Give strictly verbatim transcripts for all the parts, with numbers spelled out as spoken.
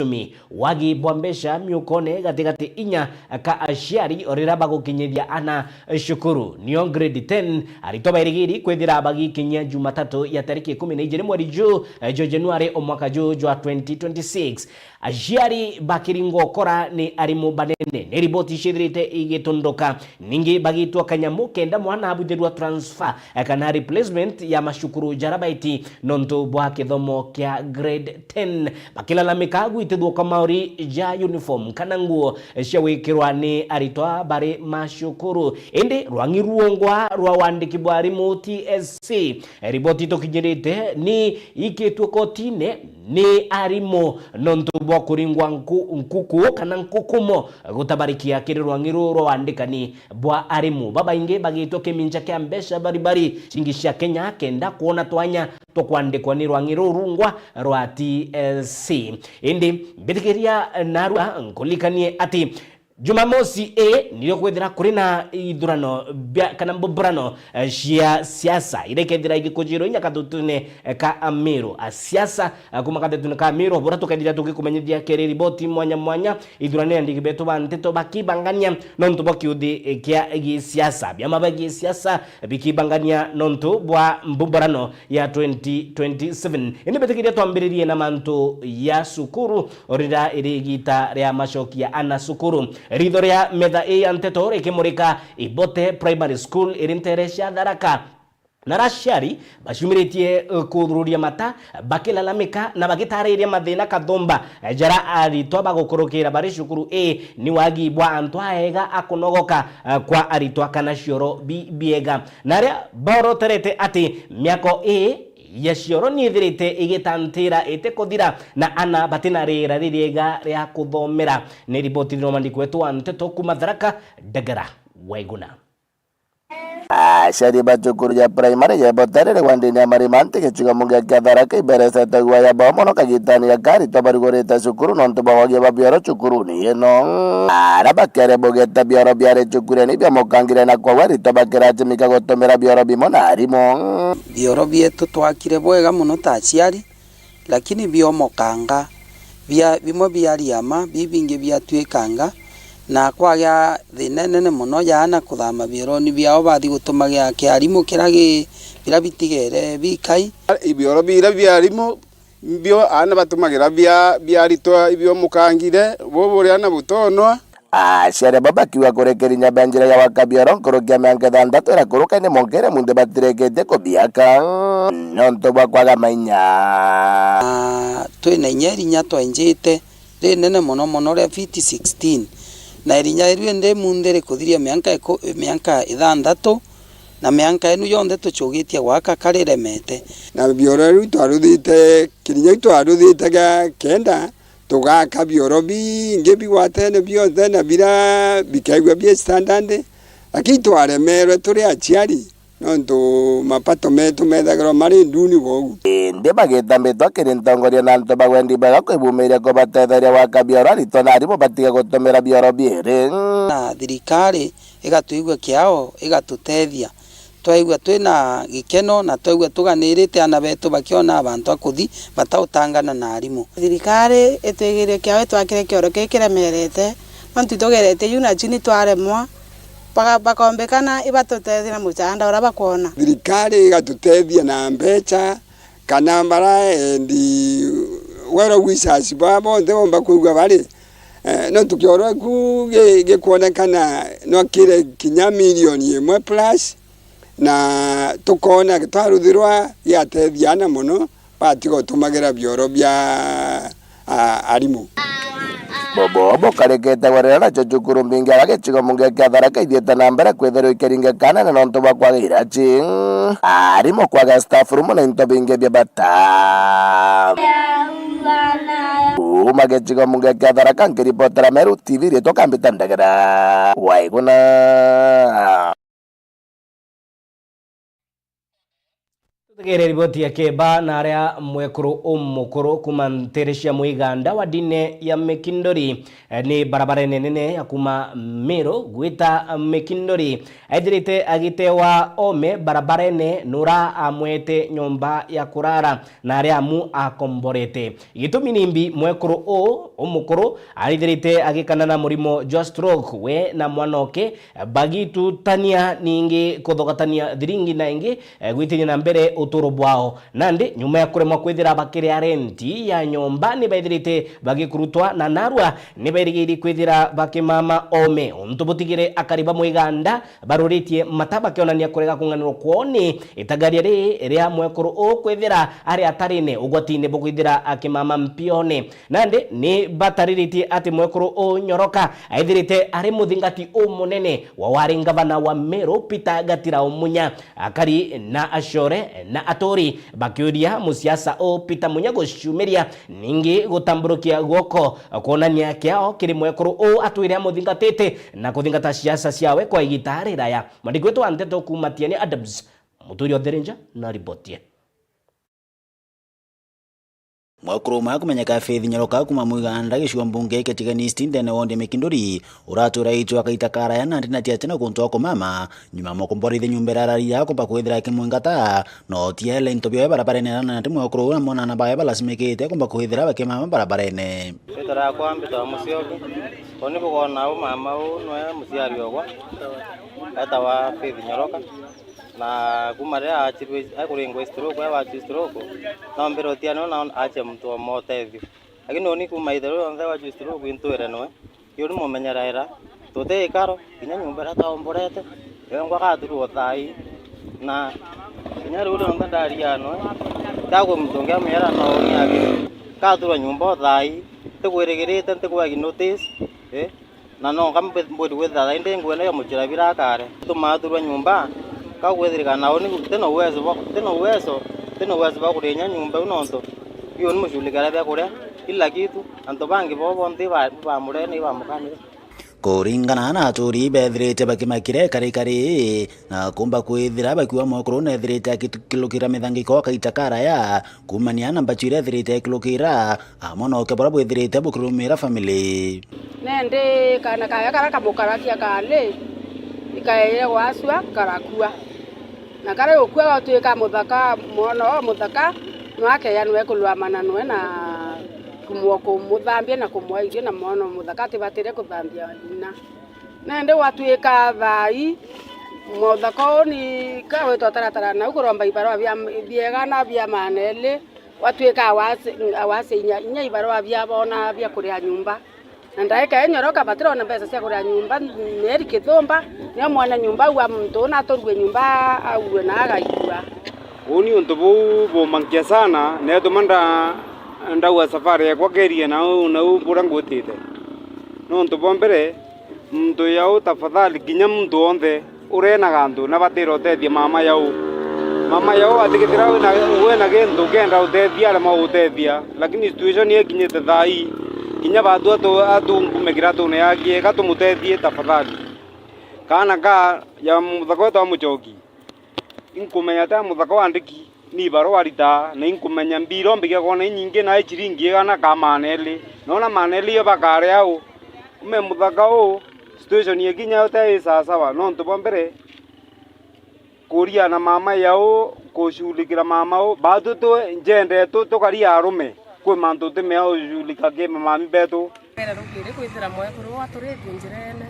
uchumi, wagi bwa mbeca miukone gatigati inya ka aciari o riria bagukinyithia ana cukuru, nio grade ten, aritwa bairigiri kwithira bagikinyia Jumatatu ya tariki ikumi na ijiri mweri juu, eh, jwa Januari o mwaka juu jwa twenty twenty-six. Aciari bakiringwa ukora ni arimu banene, ni riboti ciithirite igitunduka. Ningi bagitwa kanyamu kenda mwana abwithirwa transfer, eh, kana replacement ya macukuru jara baiti nontu bwa kithomo kia grade ten. Bakilalamika gwitithua kwa mauri ja uniform kana nguo cia gwikirwa ni aritwa bari macukuru. Indi rwang'i ruongwa rwa wandiki bwa arimu, T S C, riboti tukinyirite ni ikitwe kotine ni arimu nontu bwa kuringwa nku-, nkuku kana nkukumo gutabarikia kiri rwang'i ruu rwa wandikani bwa arimu. Babaingi bagitwa kimincha kia mbeca baribari cingi cia Kenya kenda kwona twanya twa kwandikwa ni rwang'i ruu rungwa rwa T S C. Indi mbitikiria narua nkulikanie ati Jumamosi ii nirio kwithira kuri na ithurano bia, kana mbuburano, eh, cia siasa iria ikethira igikujirwo inya kathutune, eh, ka Amiru. A siasa, eh, kuma kathutune ka Amiru, bura tukethira tugikumenyithia kiri riboti mwanya mwanya, ithurano ya ndigi betu ba nteto bakibangania nontu bwa kiuthi, eh, kia gisiasa. Biama bia gisiasa bikibangania nontu bwa mbuburano ya twenty twenty-seven. Indi bitikiria twambiririe na mantu ya cukuru, o riria iri igita ria macokia ana cukuru. Ritho ria metha ii ya nteto rikimurika Ibote Primary School iri ntere cia Tharaka. Na aciari baciumiritie, eh, kuthururia mata, bakilalamika na bagitariria mathina kathumba, eh, jara aritwa bagukurukira bari cukuru ii ni wagi bwa antu aega a kunogoka, eh, kwa aritwa kana cioro bi-, biega. Na aria boroterete ati miako ii ya cioro ni ithirite igitantira itikuthira, na ana batina riera ririega ria kuthomera. Ni riboti riromandikwe twa nteto kuma Tharaka, Ndagara Waiguna. Aciari ba cukuru ya primary ya Ibote riri wandini ya Marimanti gicigo mbunge kia Tharaka iberecete guoya bwao mono kagitani gaka aritwa barugurite cukuru nontu bwa wagi bwa bioro cukuruni ino. Ara bakere bugete bioro biari cukuruni biamukangire na kwou aritwa bakiracimika gutumira bioro bimwe na arimu. Bioro bietu twakire bwega mono ta aciari, lakini biomokanga, bia, bimwe biariama, bibingi biatuikanga, na kwagia thina inene mono ya ana kuthama bioroni biao bathi gutumagira kiarimu kiria gi, biria bitigere bikai. Ibioro biria bia arimu, Bio ana batumagira bia, biaritwa ibiomukangire, bubu buria ana butonwa. Aciari abo bakiuga kurikirinya bia njira ya gwaka bioro nkuruki ya mianka ithantatu ira kuruka, indi mwanka iria munthi batirikitie kubiaka nontu bwa kwaga mainya. Na twina inya irinya twenjite rinene mono mono ria fiti sixteen, na irinya riu indi munthi rikuthiria mianka iku-, mianka ithanthatu, na mianka inu yonthe tucugitie gwaka ka riremete. Na bioro riu twaruthite, kirinya iu twaruthite gia kenda, tugaka bioro bingi bigwatene bionthe na bira bikaigua bia standard, lakini twaremerwe turi aciari, nontu mapato metu methagirwa mari nduni gwa uu. Indi bagitambitwa kiri ntongoria na antu ba wendi bwega kwibumiria kubatetheria gwaka bioro, aritwa na arimu batige gutumira bioro biiri. Na thirikari igatwigua kiao, igatutethia. Twaigua twina gikeno na twaigua tuganirite ana betu bakiona bantu a kuthi batautangana na arimu. Thirikari itwigirie kiao, itwakire kioro kii kiremerete, nontu itugerete iu na chini twaremwa, baka-, bakombekana ibatutethie na muchanda uria bakwona. Thirikari igatutethia na mbecha, kana bara endi well wishers ba bonthe bomba kwigua bari, eh, nontu kioro eku gi-, gikwonekana no kire kinya milioni imwe plus, na tukona twaruthirwa giatethia ana mono, batiga utumagira bioro bia, a, arimu. Bobo bukarikite gwerera nacio cukuru mbingi aga gicigo mbunge kia Tharaka ithiite na mbere kwithirwa ikiringikana na nontu bwa kwaga iraci, arimu kwaga staff room na into bingi bia bata. Kuuma gicigo mbunge kia Tharaka, nkiripotera Meru T V, riitwa Kambita Ndegera Waiguna. Tegere riboti ya Keba na aria mwekuru umukuru kuma ntere cia Mwiganda wa ndine ya Mikindori, eh, ni barabarene nene ya kuma Meru gwita Mikindori. Aithirite agitewa ome barabarene nura amwete nyomba ya kurara na aria amu akomborete. Gitumi nimbi mwekuru uu umukuru arithirite agikana na murimo jwa stroke, we na mwanoke bagitutania ningi kuthogatania thiringi na ingi, eh, gwitiria na mbere uturo bwao. Nandi nyuma ya kuremwa kwithira bakiria renti ya nyomba, ni baithirite bagikurutwa na narua ni bairigiri kwithira bakimama ome. Untu butigire akari ba Mwiganda baruritie mata bakionania kurega kung'anirwa kwoo ni itagaria riri ria mwekuru uu kwithira ari atarine ugwatine bwa kwithira akimama mpione. Nandi ni batariritie ati mwekuru uu Nyoroka aithirite ari muthingati umunene wa wari ngavana wa Meru Peter Gatira Umunya. Akari na acore na aturi bakiuria musiasa uu Peter Munya guciumiria, ningi gutamburukia guoko kwonania kiao kiri mwekuru uu atwire amuthingatite na kuthingata siasa ciawe kwa igita riraya. Mwandiki wetu wa nteto kuuma Tiania Adams, Muturi Otherinja na riboti ye. Mwekuru umwe akumenyeka Faith Nyoroka kuma Mwiganda gicigo mbunge kia Tigania East ndene wodi ya Mikinduri, uratwira aitwa akaita karaya na ndina tiatia na kuntu wa kumama, nyuma ya mukomborithia nyumba iria arari ya kumba kwithira akimwingata, no tiele into bioe barabarene na nandi mwekuru uu na mwana bawe balasimikite kumba kwithira bakimama barabarene. Rita riakwa mbitwa Musyoki, koni bugona u mama uu nwe muciari ogwa, etawa Faith Nyoroka. Na kuma riria aachirwe, akuringwa stroke, ewa aachirwe stroke, no mbere utiane ona ache muntu omwe utethio. Lakini uni kuma ithe riu yonthe wachirwe stroke intwire nwe, kiu ni mumenyeraera, tuti ikaro, kinya nyumba iria twaomborete, yongwa gaturwa thaa ii. Na kinya riu rionthe ndaria nwe, ndagwe muntu ungi amwira no uni agi, gaturwa nyumba o thaa ii, ntikwirigirite, ntikwagi notice, eh? Na no nga mbi-, mbwiri gwithira thaa indi ngwenda ya muchira bira akare. Tumaturwa nyumba, ka gwithirika na uni, tina uwezo bwa, tina uwezo, tina uwezo bwa kurinya nyumba iu nontu, iyo ni muculikara bia kuria, kila kitu, antu bangi bo bonthe ba, bamurene, ibamukanire. Kuringana na aturi bethirite bakimakire kari kari, na kumba kwithira bakiuga mwekuru nethirite akilukira mithangiko akaita karaya, kumania na mbachu iria ethirite akilukira, amwe na uke buria bwithirite bukirumira family. Nendi kaana karia karia kamukarakia kaari, ikaeire gwacua, karakua. Na karia gukua gatuika muthaka, mwana o muthaka, nwakeya nwe kulwamana nwe na kumwa kumuthambia na kumwa irio, na mwana o muthaka atibatire kuthambia nyina. Nendi gwatuika thaa ii, muthaka uu ni kawitwa taratara nau kuromba ibarua bia, biega na bia maana eli. Gwatuika awase, awase inya, inya ibarua bia bona bia kuria nyumba. Na ndaika inyoroka batirona mbeca cia kuria nyumba, mieri kithumba, nio mwene nyumba aua muntu una aturue nyumba aue na agaikua. Uuni untu buu bumankia sana, neetuma nda-, ndaua safari yakwa kerie nau, nau buria ngwitite. Nontu bwa mbere, muntu yau tafadhali, kinya muntu wonthe urenaga antu nabatire utethia mama yau. Mama yau atigitira wina, wina gintu ukienda utethia, aremwa gutethia. Lakini situation ikinyite thaa ii, kinya batu atu, atungume kiratune yake, eka tumutethie tafadhali. Kaana ka ya muthaka wetu wa Muchoki, inkumenya ta muthaka wa ndiki, ni ibarua aritaa, na inkumenya mbiro mbigia kwona inyingi na ciringi igana ka maana eli. Nona maana eli iyo bakare au. Ume muthaka uu, situation ikinya yo te i sawasawa, nontu bwa mbere, kuria na mama yau, kushughulikira mama uu, batu tu njende tu, tukaria arume, kwi mantu timea ushughulikira ki mami betu. Mbere rukiri kwithira mwekuru aturitie njirene,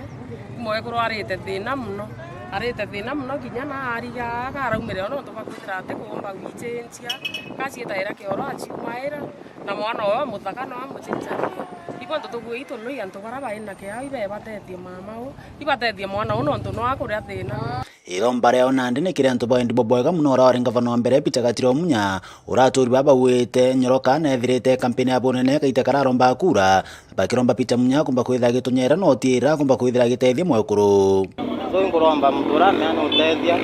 mwekuru arite thina muno, arite thina muno, kinya na ariga akaraumire o nontu bwa kwithira ati kuumba gwichinchia, gaciitaira kioro aciumaira, na mwana oyo muthaka no amuchinchanie. Ibo antu tugui tunui antu bara bai na kiao ibebatethie mama uu, ibatethie mwana uu nontu no akuria thina. Iromba riao nandi ni kiri antu ba wendi bubwega muno uria wari ngavana wa mbere Peter Gatira Omunya, uria aturi baba bauite nyoroka na ethirite kampeni ya bunene gaita kararomba kura, bakiromba Peter Munya kumba kwithira agitunyera na utiira kumba kwithira agitethia mwekuru. So inkuromba muntu uria amea ni utethia,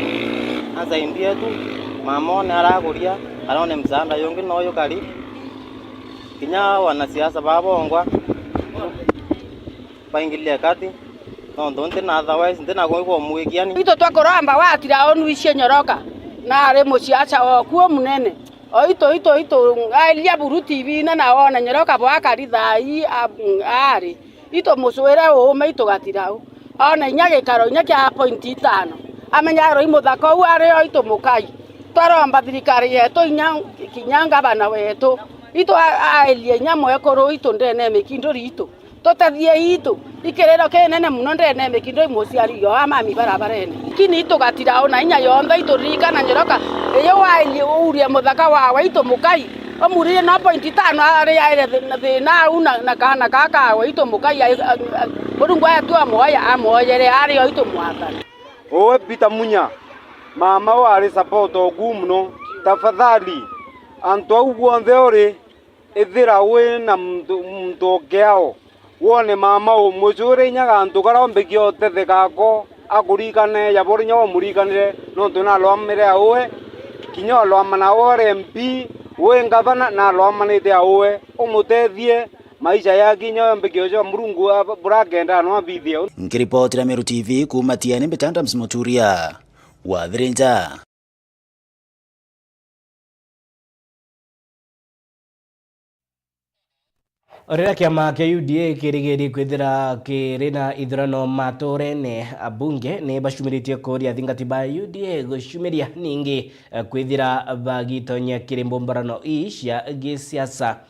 asaidie tu, mama one arakuria, arone msaada yungi no yukari. Kinya wanasiasa baba bongwa, baingilie kati, nontu nti na otherwise, nti na kwi kwa mwikiani. Itu twakuromba watira onu icio nyoroka. Na ari muciaca wa ukuu munene. O itu, itu, itu, airia buru T V-ine na one Nyoroka bwa akari thaa ii a-, ari. Itu mucwire uume, itu Gatirau. One inya gikaro inya kia point itano. Amenye aroi muthaka uu ari o itu mukai. Twaromba thirikari yetu inya kinya ngavana wetu. Itu a-, aerie inya mwekuru itu ndene ya mikinduri itu. Tutethie itu, ikiriro kinene muno ndene ya mikinduri muciari yo a mami barabarene. Lakini itu Gatirau na inya yonthe ituririkana Nyoroka, iyo wairie uurie muthaka wawe itu mukai, umuririe no point itano ari aire thi-, thina au na, na kaana kaa kawe itu mukai, ai-, a-, a-, Murungu atua mwoya amwoyere ari o itu mwathani. Uwe Peter Munya, mama wari support oku muno. Tafadhali, antu au guonthe uri, ithira wi na muntu, muntu o kiao, wone mama umucwire inya gantu karia umbikie utetheka ako, akurikane, yabore inya umurikanire, nontu nalwamire auwe, kinya olwama nawe uri M P, wi ngavana, nalwamanite auwe, umutethie, maisha yake inya yombikie ucio Murungu a-, burakenda no abithie. Nkiripotira Meru T V kuuma Tiani, mbita Adams Muturia wa Thirinja. Riria kiama kia U D A kirigiri kwithira kiri na ithurano maturene, abunge ni bacumiritie kuuria athingati ba U D A gucumiria ningi, eh, kwithira bagitonyia kiri mbomborano ii cia gisiasa.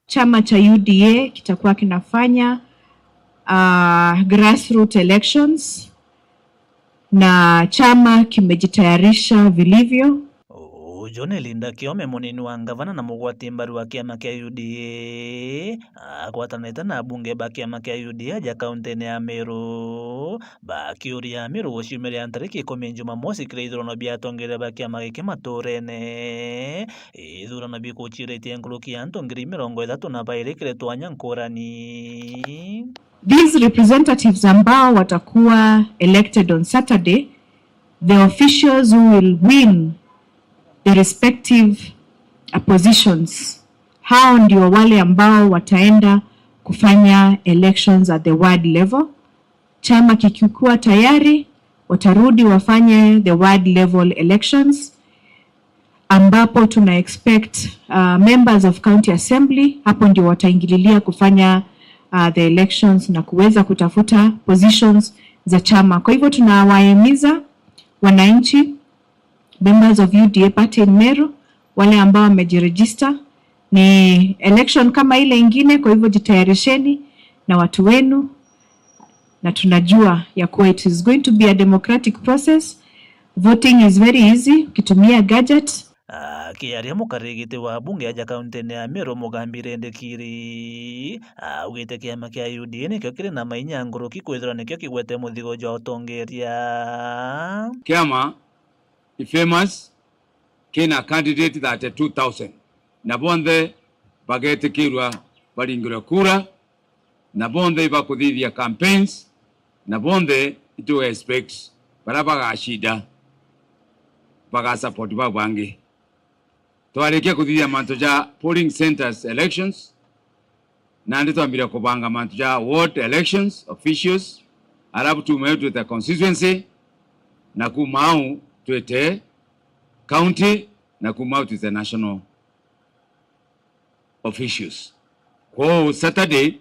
Chama cha U D A kitakuwa kinafanya, ah, grassroots elections na chama kimejitayarisha vilivyo. Uju ni Linda Kiome, munini wa ngavana na mugwati mbaru wa kiama kia U D A, agwatanite na abunge ba kiama kia U D A aja kauntine ya Meru, bakiuria Meru guciumiria ntariki ikumi Jumamosi kiri ithurano bia atongeria ba kiama giki maturene. Ithurano bikuciritie nkuruki ya antu ngiri mirongo ithatu na bairi kiri twanya nkurani. These representatives ambao watakuwa elected on Saturday, the officials who will win the respective, uh, positions, hao ndio wale ambao wataenda kufanya elections at the ward level. Chama kikikuwa tayari, watarudi wafanye the ward level elections, ambapo tuna expect, uh, members of county assembly, hapo ndio wataingililia kufanya, uh, the elections na kuweza kutafuta positions za chama. Kwa hivyo tunawahimiza wananchi, members of U D A party in Meru, wale ambao wamejiregister, ni election kama ile ingine, kwa hivyo jitayarisheni na watu wenu, na tunajua ya kuwa it is going to be a democratic process. Voting is very easy ukitumia gadget. Akiaria mukarigiti wa bunge aja kauntine ya Meru, Mugambi Rendekiri, augite kiama kia U D A nikio kiri na mainya nkuruki kwithirwa nikio kigwete muthigo jwa utongeria. Kiama i famous, kina candidate thirty-two thousand, na bonthe bagetikirwa baringirwe kura, na bonthe ibakuthithia campaigns, na bonthe itu expect baria bagacinda bagasupport bau bangi. Twarikia kuthithia mantu ja polling centres elections, nandi twambire kubanga mantu ja ward elections, officials, alafu tuume au twite constituency, na kuuma au twite county, na kuuma au twite national officials. Kwou Saturday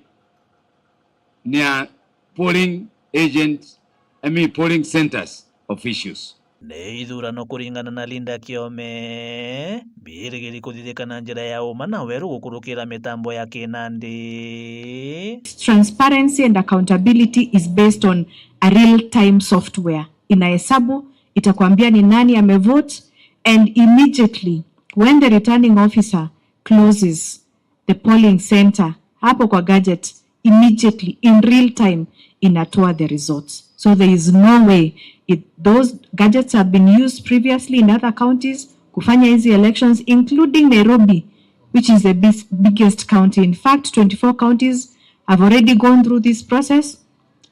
ni a polling agent, I mean polling centres officials. Ni ithurano kuringana na Linda Kiome, birigiri kuthithika na njira ya uma na weru gukurukira mitambo ya kinandi. Transparency and accountability is based on a real time software. Inahesabu, itakwambia ni nani amevote, and immediately when the returning officer closes the polling centre, hapo kwa gadget, immediately, in real time, inatoa the results. So there is no way it, those gadgets have been used previously in other counties kufanya hizi elections, including Nairobi, which is the bis-, biggest county. In fact, twenty-four counties have already gone through this process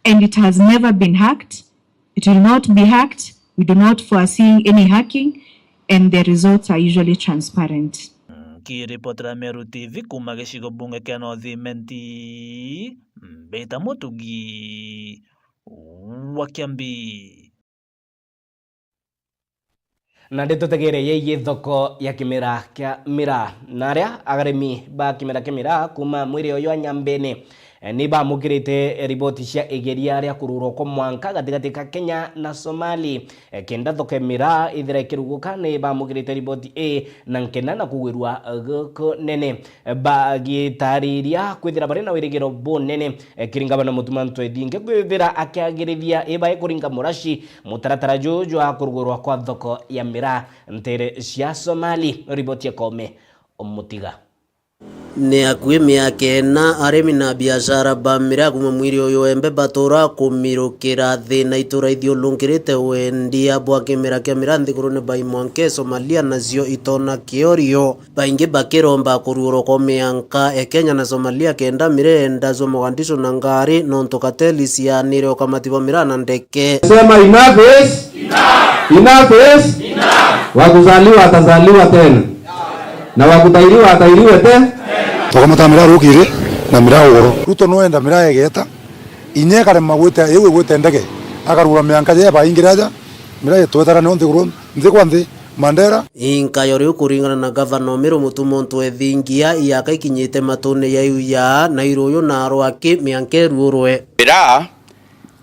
and it has never been hacked. It will not be hacked. We do not foresee any hacking, and the results are usually transparent. Nkiripotera Meru T V kuuma gicigo bunge kia North Imenti, mbita Mutugi wa Kiambi. Na nditutegere yegie thoko ya kimera kia miraa. Na aria arimi ba kimera kia miraa kuuma mwiri uyu wa Nyambene, eh, ni bamukirite riboti cia igeria ria kururwa kwa mwanka gatigati ka Kenya na Somali. Eh, kenda thoko ya miraa ithira ikiruguka, ni bamukirite riboti ii na nkenda na kugwirua gukunene. Bagitariria kwithira bari na wirigiro bunene, eh, kiringana na Mutuma Ntwethinge kwithira akiagirithia ibae kuringa muraci mutaratara juju jwa kurugurwa kwa thoko ya miraa ntere cia Somali. Riboti ya Kome Omutiga. Ni akui miaka ina, arimi na biashara ba miraa kuuma mwiri uyu embe batura kumirukira thina itura ithiurungirite wendia bwa kimera kia miraa nthigurune bai mwanke Somalia nacio itona kiorio. Baingi bakiromba kuruurwa kwa mianka e Kenya na Somalia kenda mirenda jwa Mogadishu na ngari, nontu kateli cianire ukamati bwa miraa na ndeke. Sema enough is enough. Enough is enough. Wa kuzaliwa atazaliwa tena. Na wa kutairiwa atairiwe tena. Tukamata miraa rukiri na miraa ugoro. Ruto no enda miraa egeta. Inya ikarema gwita, iu igwite ndege. Akarura mianka je baingira aja. Miraa itwetara nio nthiguru, nthi kwa nthi. Mandera. Inkayo riu kuringana na gavana Omiru Mutuma Ntwethingia, iaka ikinyite matune ya iu ya na iruyu na arwaki mianka iruurwe. Miraa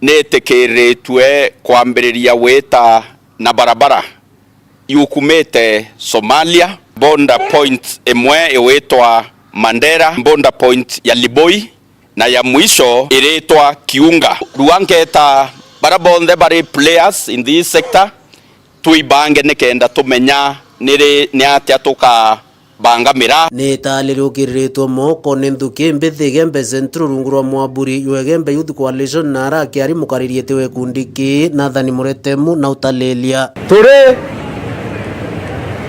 ni itikiriritue kwambiriria gwita na barabara yukumite Somalia, border point imwe igwitwa Mandera, border point ya Liboi, na ya mwisho iritwa Kiunga. Rua nketa bara bonthe bari players in this sector, twibange nikenda tumenya ni ri, ni atia tukabanga miraa. Ni itali riukiriritwe moko ni nthuki mbithi Igembe Central rungu rwa mwaburi jwa Igembe Youth Coalition, na ara akiari mukariritie wa gikundi ki Nathan Muretemu na utalilia. Turi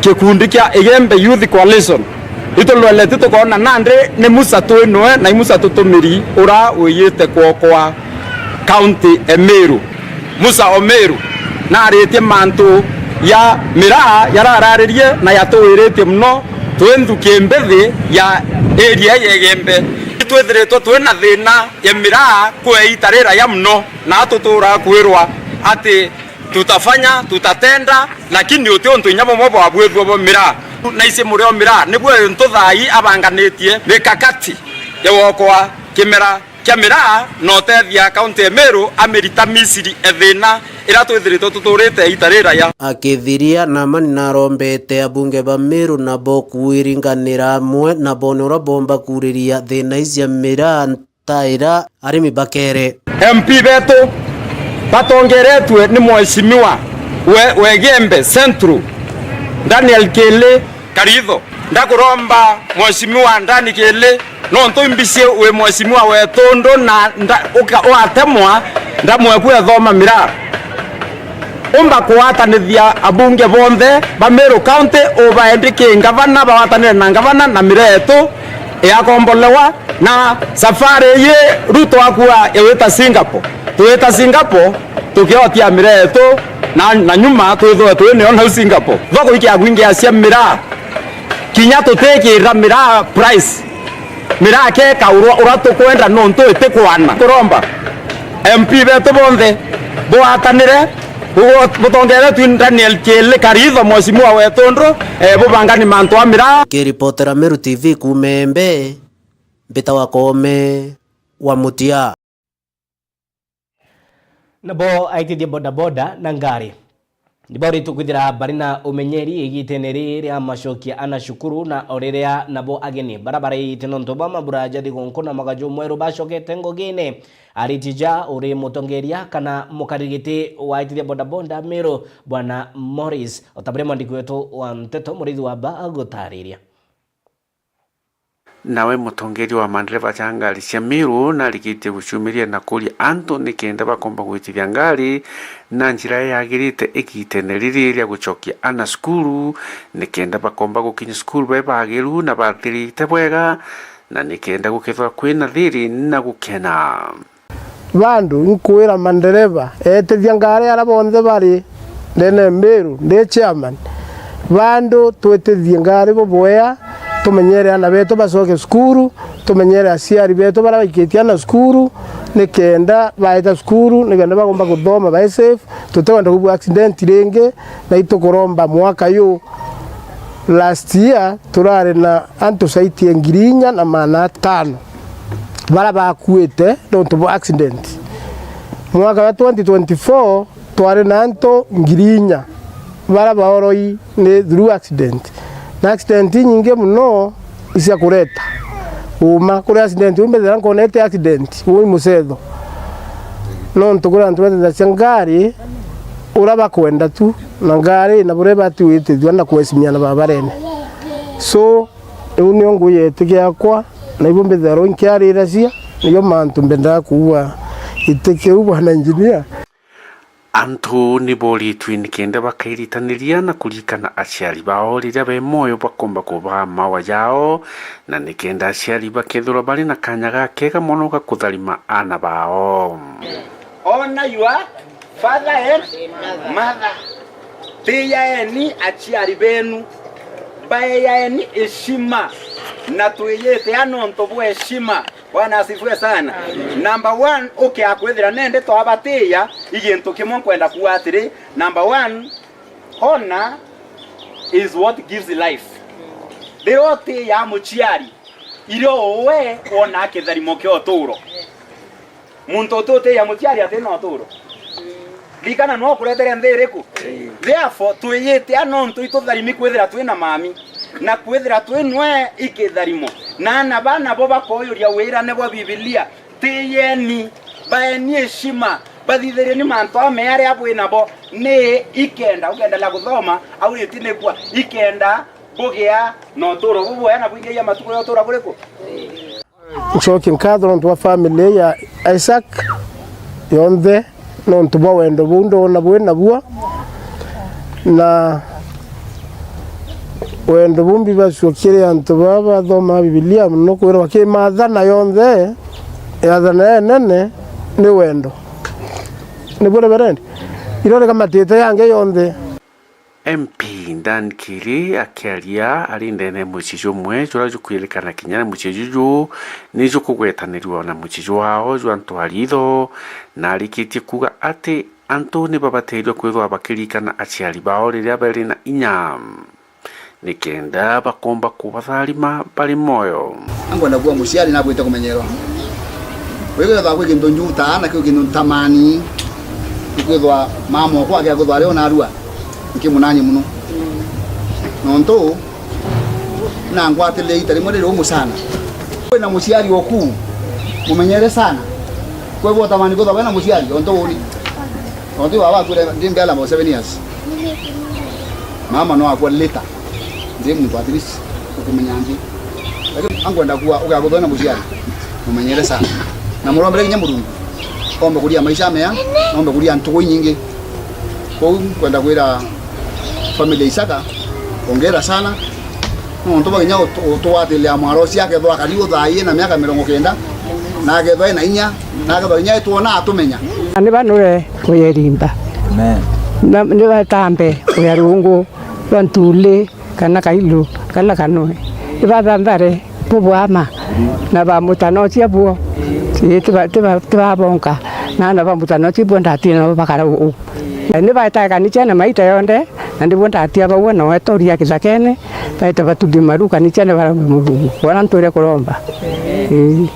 gikundi kia Igembe Youth Coalition, iturweleti tukoona nandi ni Musa twinoe na i Musa tutumiri ura wiyite kwokwa kaunti e Meru. Musa o Meru naritie mantu ya miraa yarararirie na yatuwiritie muno twi nthuki mbithi ya area ya Igembe. Itwithiritwe twina thina ya miraa kwa iita riraya muno, na tuturaa kwirwa ati tutafanya, tutatenda, lakini uti untu inya bumwe bwabwithua bwa miraa. Na ici murio miraa niguo untu thaai abanganitie mikakati ya gwokwa kimera kia miraa na utethia kaunti ya Meru amirita Misiri e thina iria twithiritwe tuturite iita riraya. Akithiria, Namani narombete abunge ba Meru nabo kwiringanira amwe na bone uria bomba kuriria thina ici cia miraa. Taira arimi bakere. M P betu batongeretue ni Mheshimiwa we, wa Igembe Central, Daniel Kili Karitho. Ndakuromba Mheshimiwa Dani Kili, nontu imbici wi Mheshimiwa wetu ndu na nda-, uka-, ugatemwa, ndamwe ku ethoma miraa. Umba kugwatanithia abunge bonthe ba Meru County, ubaendiki ngavana, bagwatanire na ngavana na miraa yetu igakombolewa. Na safari iyi Ruto akua igwita Singapore, twita Singapore tukiotia miraa yetu na, na nyuma twithwe twi nio nau Singapore. Thoko ikiagwingia cia miraa, kinya tutikira miraa price, miraa keka urwa, uria tukwenda nontu itikwana. Kuromba M P betu bonthe bwatanire, bu-, butongeretwe ni Daniel Kili Karitho, mheshimiwa wetu ndu, eh, bubangani mantu a miraa. Kiripotera Meru T V kuuma Embe, mbita wa Koome wa Mutia. Nabo aitithia bodaboda na ngari nibaurite kwithira bari na umenyeri igitene riri ria macokia ana cukuru, na o riria nabo ageni bara baraite nontu bwa mabura ja thigunku na mwaka jumweru bacokete ngugine. Ariti ja uri mutongeria kana mukarigiti wa aitithia bodaboda Meru, Bwana Morris, o ta buria mwandiki wetu wa nteto Muriithi wa Mba agutariria. Nawe mutongeria wa mandereba ja ngari cia Meru narikitie gucumiria na kuria antu nikenda bakomba gwitithia ngari na njira yagirite igitene riri ria gucokia ana cukuru, nikenda bakomba gukinya cukuru be bagiru na bathirite bwega, na nikenda gukethirwa kwina thiri na gukena. Bandu inkwira mandereba, etithia ngari aria bonthe bari ndene Meru, ndi chairman. Bandu twitithie ngari bubwea, tumenyere ana betu bacoke cukuru, Tumenyere aciari betu baria baikitie ana cukuru, nikenda baeta cukuru, nikenda bagomba kuthoma bae safe, tutikwenda kubua accident ringi, na itukuromba mwaka uyu. Last year turari na antu zaidi ya ngiri inya na magana atano baria bakuite nontu bwa accident. Mwaka wa twenty twenty-four twari na antu ngiri inya baria baoroi ni through accident. Na accident inyingi mono icia kureta uuma. Kuri accident, uu mbethira nkonete accident, uu i mucetho. Nontu kuri antu batethagia ngari uria bakwenda tu, na ngari na buria ibati gwitithua na kwecimia na babarene. So, riu nio ngui ya iti giakwa, na ibu mbithagirwa nkiariracia, niyo mantu mbendaga kuuga iti kiu, bwana engineer. Antu ni boritue nikenda bakairitaniria na kuririkana aciari bao riria be mwoyo bakomba kubaa mawa jao, na nikenda aciari bakethirwa bari na kanya gakega mono ga kutharima aana bao. Honor your father and mother. Tiyaeni aciari benu, baeyaeni heshima, na twiyitia nontu bwa heshima. Bwana asifiwe sana. Amen. Number one, ukia kwithira nende twabatiya, i gintu kimwe nkwenda kuuga atiri, number one, honor is what gives life. Riria utiya muciari, irio we wona kitharimo kia uturo. Muntu uti utiya muciari ati na uturo. Ririkana, no kuretere nthi iriku? Therefore, twiyitia nontu itutharimi kwithira twi na mami, na kwithira twi nwe ikitharimo. Na ana baa nabo bakoyuria wirane bwa Bibilia, tiyeni, baeni heshima, bathithirieni mantu amea aria bwi nabo, ni ikenda ukendelea kuthoma au ritinikua, ikenda bugia na uturo bubwega na bwingaia matuku ya utura buriku? Ncokie nkatho nontu bwa family ya Isaac yonthe, nontu bwa wendo buu ndona bwi nabuo, na wendo buu mbibacua kiri antu baa bathomaa Bibilia mono, kwirwa ki maathana yonthe, yaathana ya inene ni wendo. Nibuo, Reverend? Irio rikamatite yangi yonthe. M P Dan Kiri akiaria ari ndene ya mucii jumwe juria jukwirikana kinya na mucii juju ni jukugwetanirua na mucii jwao jwa ntwaritho, na arikitie kuuga ati antu ni babateirwe kwithwa bakiririkana aciari bao riria bari na inya, nikenda bakomba kubatharima bari mwoyo. Ankwenda kuuga muciari nabwite kumenyerwa. Wigwethwa kwi kintu njutaa na kwi kintu ntamani, ikwithwa mama okwa agia kwithwa ari o narua, nkimunani mono. Nontu nangwatire ita rimwe riri umu sana. Wina muciari oku, mumenyere sana. Kwethwa utamani kwithwa wina muciari, ontu uni. Ontu baba akwire ndi mbela about seven years. Mama no akwa later. Ndi muntu at least ukumenya nthi. Lakini ankwenda kuuga, ugakuthwa na muciari, mumenyere sana. Na murombere kinya Murungu. Ombe kuria maisha mea, na ombe kuria ntuku inyingi. Kou nkwenda kwira family ya Isaka, ongera sana. Nontu bwa kinya utu-, utugwatiriria mwaro ucio akethwa akari uthaai na miaka mirongo kenda, na akethwa ena inya, na akethwa kinya etwona atumenya. Na ni banure uya irimba. Amen. Na ni batambe uya rungu rwa ntuli, kana kailu, kana kanwe. Ibathanthare bubwama, na bamutanocia buo. Ii, tiba-, tiba-, tibabonka. Na, na bamutanocia buo ndatina nabo bakara uu. Ni baetae kanicene maita yonthe, na ndibuo ndatia bauo na wetoria kithakene, baete batuthie maru kanicene baraume Murungu. Bona ntwire kuromba. Ii.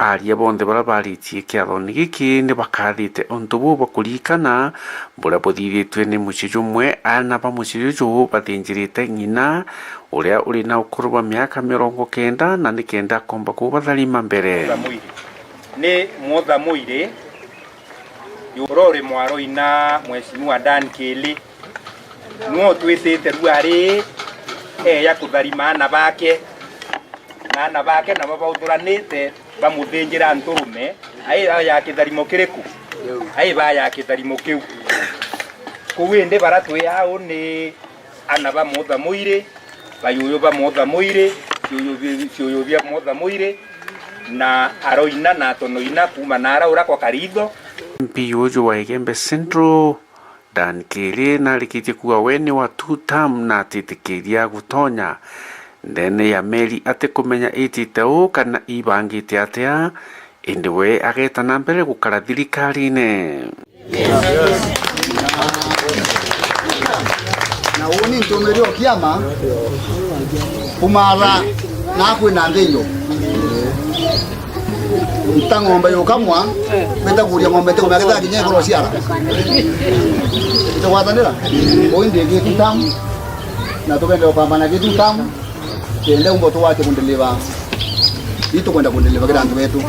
Aaria bonthe baria baaritie kiathoni giki ni bakathite untu buu bwa kuririkana buria buthithitue ni mucii jumwe. Aana ba mucii juju bathinjirite ng'ina uria uri na ukuru bwa miaka mirongo kenda, na nikenda akomba kubatharima mbere. Ni Mutha Muiri, uria uri mwaroi na Mheshimiwa Dan Kili, niwe utwitite rua ri eya kutharima aana bake. Na aana bake nabo bauthuranite bamuthinjira nturume, ai ya kitharimo kiriku? Ai ba ya kitharimo kiu. Kuu indi bara twi au ni aana ba Mutha Muiri, bayuyu ba Mutha Muiri, ciuyu bi-, ciuyu bia Mutha Muiri, na aroina na atonoina kuuma nara uria kwa Karitho. M P uju wa Igembe Central, Dan Kiri narikitie kuuga we ni wa two term na atitikiria gutonya ndene ya meri atikumenya itite uu kana ibangite atia, indi we ageta na mbere gukara thirikarine. Na uni ntumiri o kiama kumara na kwina nthinyo. Nta ng'ombe yukamwa, mbita kuria ng'ombe ntikumenya kethira kinya iguru ciara. Itugwatanira? Ui ndi Gitutam, na tukenda kwambana Gitutam, kenda umbo tuwate kundeliva. Itukwenda kundeliva kira antu betu.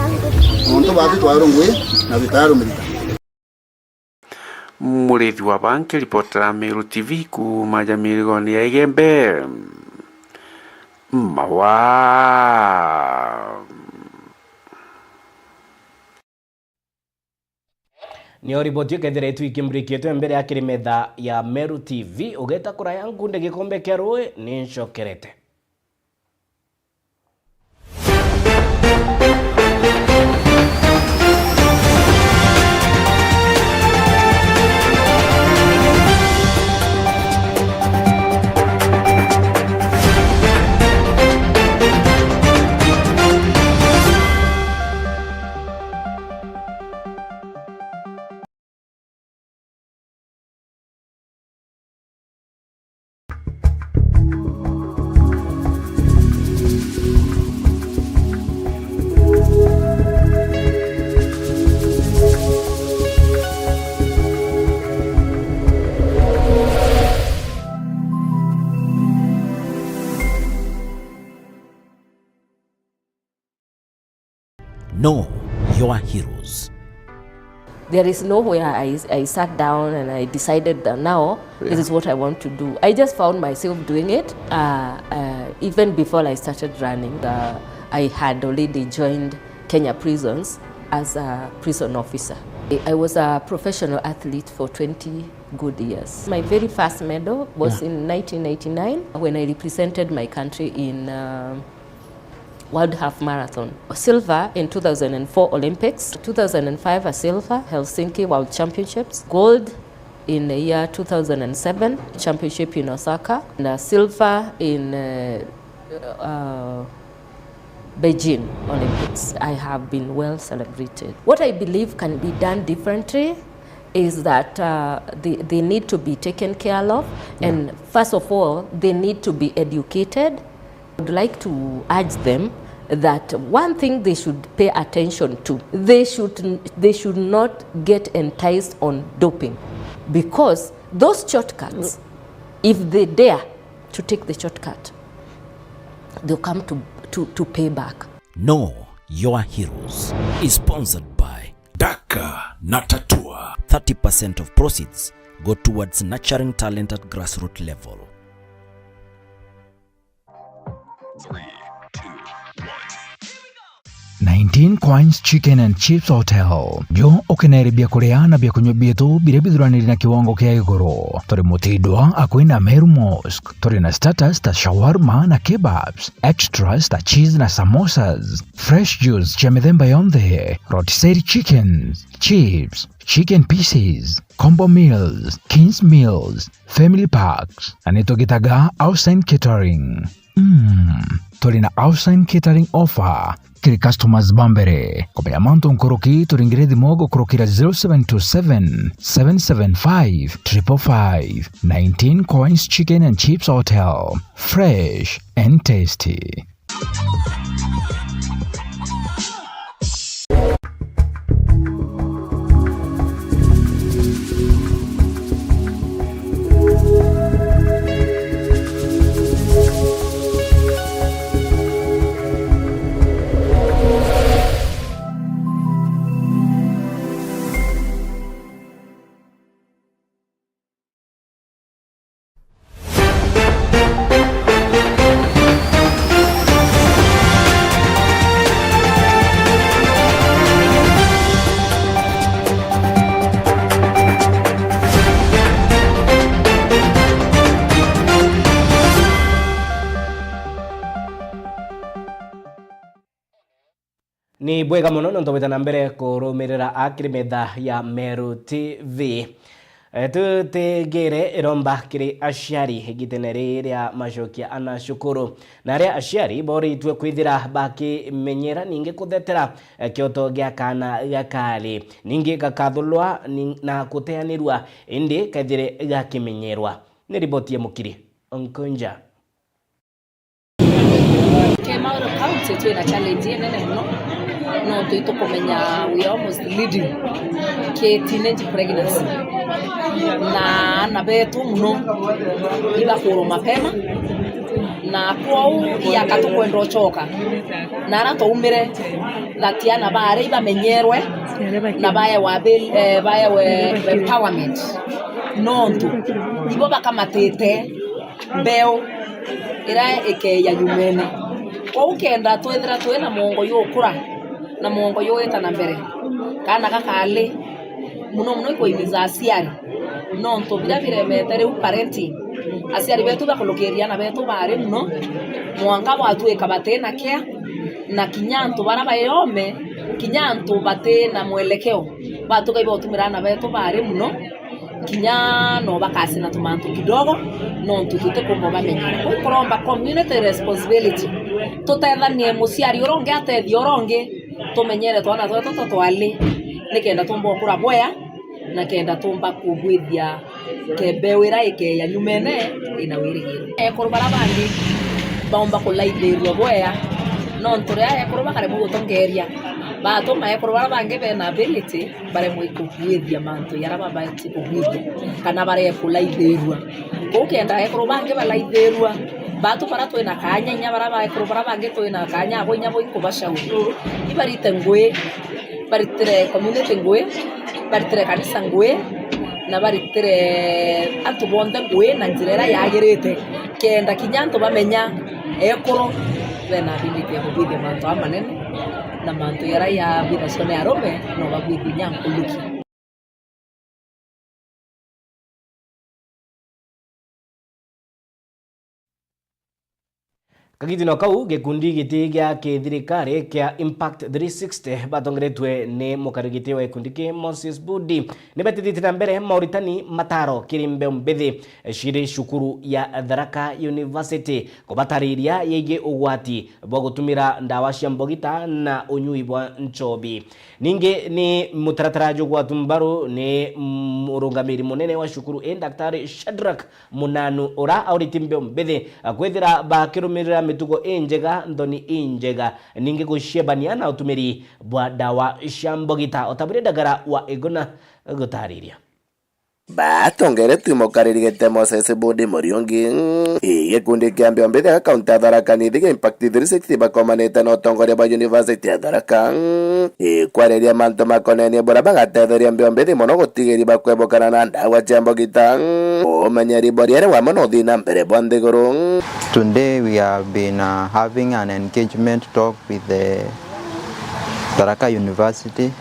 Nontu batu twairwe ngui, na tutayarumirita. Murithi wa Banki, ripotera Meru T V kuuma Jamirigoni ya Igembe. Mawa. Niyo riboti ikethiritwe ikimurikitwe mbere ya kiri metha ya Meru T V. Ugeta kuraya nkunde gikombe kia rui, ni ncokerete. Know your heroes. There is nowhere I, I sat down and I decided that now this is what I want to do. I just found myself doing it, uh, uh, even before I started running. Uh, I had already joined Kenya Prisons as a prison officer. I was a professional athlete for twenty good years. My very first medal was in nineteen ninety-nine when I represented my country in, uh, World Half Marathon. Silver in two thousand and four Olympics, two thousand and five a silver, Helsinki World Championships, gold in the year two thousand and seven, championship in Osaka, and a silver in, uh, uh, Beijing Olympics. I have been well celebrated. What I believe can be done differently is that, uh, they, they need to be taken care of, and first of all, they need to be educated. I would like to urge them that one thing they should pay attention to, they should, they should not get enticed on doping, because those shortcuts, if they dare to take the shortcut, they'll come to, to, to pay back. Know your heroes. Is sponsored by Daka na Tatua. Thirty percent of proceeds go towards nurturing talent at grassroots level. Three, two, one. Nineteen Coins Chicken and Chips Hotel. Jo ukenere bia kuria na bia kunywa bietu biria bithuraniri na kiwango kia iguru. Turi Mutindwa, akui na Meru Mosque. Turi na starters ta shawarma na kebabs, extras ta cheese na samosas, fresh juice cia mithemba yonthe, rotisserie chickens, chips, chicken pieces, combo meals, kings meals, family packs, na nitugitaga Outside Catering. Mm, turi na Outside Catering offer kiri customers ba mbere. Kumenya mantu nkuruki, turingire thimu gukurukira zero seven two seven, seven seven five, triple five. Nineteen Coins Chicken and Chips Hotel. Fresh and tasty. Ni bwega mono nontu bwita na mbere kurumirira akiri metha ya Meru T V. E, tutigire iromba kiri aciari igitene riri ria macokia ana cukuru, na aria aciari boritue kwithira bakimenyera ningi kuthetera, e, kioto gia kaana gakari, ningi gakathulwa ni-, na kuteanirua, indi kethire gakimenyerwa. Ni riboti ya Mukiri Onkonja. Ki Mauro County twina challenge inene mono, nontu itukumenya we are almost leading ki teenage pregnancy, na aana betu mono ibakurwa mapema, na kwou iaka tukwenda ucoka na ara twaumire, that aana baria ibamenyerwe na baewa abil-, eh, baewe empowerment, nontu ibo bakamatite mbeu iria ikeeja nyumene. Kwou kenda twithira twi na mwongo jukura na mwongo juita na mbere, kaana gakari mono mono ikuimiza aciari, nontu biria biremete riu parenting, aciari betu bakurukiria aana betu bari mono, mwanka gwatuika batina care, na kinya antu baria baome, kinya antu batina mwelekeo, batuika ibotumira aana betu bari mono, kinya no bakacina tumantu kidogo, nontu tutikumba bamenyera. Kwou kuromba community responsibility, tutethanie, muciari uria ungi atethie uria ungi, tumenyere twana twetu tutwali, nikenda tumba ukura bwea, na kenda tumba kugwithia kembeu iria ikeeja nyumene ina wirigiro. Ekuru baria bangi baumba kulaithirua bwea, nontu riria ekuru bakaremwa gutongeria, batuma ekuru baria bangi bena ability baremwe kugwithia mantu jaria babati kugwithia, kana barekulaithirua. Kwou kenda ekuru bangi balaithirua, batu baria twina kaanya, inya baria ba ekuru baria bangi twina kaanya abo, inya bo inkubashauri, ibarite ngui, baritire community ngui, baritire kanisa ngui, na baritire antu bonthe ngui na njira iria yagirite, kenda kinya antu bamenya ekuru bena ability ya kugwithia mantu amanene, na mantu jaria yabwithagua ni arume no babwithie inya nkuruki. Kagitino kau, gikundi giti gia kithirikari kia Impact three sixty batongeretue ni mukarigiti wa gikundi ki Moses Budi, ni betithitie na mbere mauritani mataro kiri mbeu mbithi ciri cukuru ya Tharaka University, kubatariria yegii ugwati bwa gutumira ndawa cia mbogita na unyui bwa nchobi. Ningi ni mutaratara jugwatu mbaru ni murungamiri munene wa cukuru ii, Daktari Shadrack Munanu, ura auriti mbeu mbithi kwithira bakirumirira mitugo injega, nthoni injega, ningi guciebania na utumiri bwa ndawa cia mbogita, o ta buria Ndagara wa Iguna gutariria. Batongeretue mukariri giti Moses Budi Muriungi. Ii, gikundi kia mbeu mbithi ga kaunti ya Tharaka Nithi gia Impact three sixty bakomanite na utongoria bwa University ya Tharaka. Ii, kwariria mantu makonenie buria bagatetheria mbeu mbithi mono gutigiri bakwebukana na ndawa cia mbogita, umenyeri bwa riere wamo na uthii na mbere bwa nthiguru. Today we have been, uh, having an engagement talk with the Tharaka University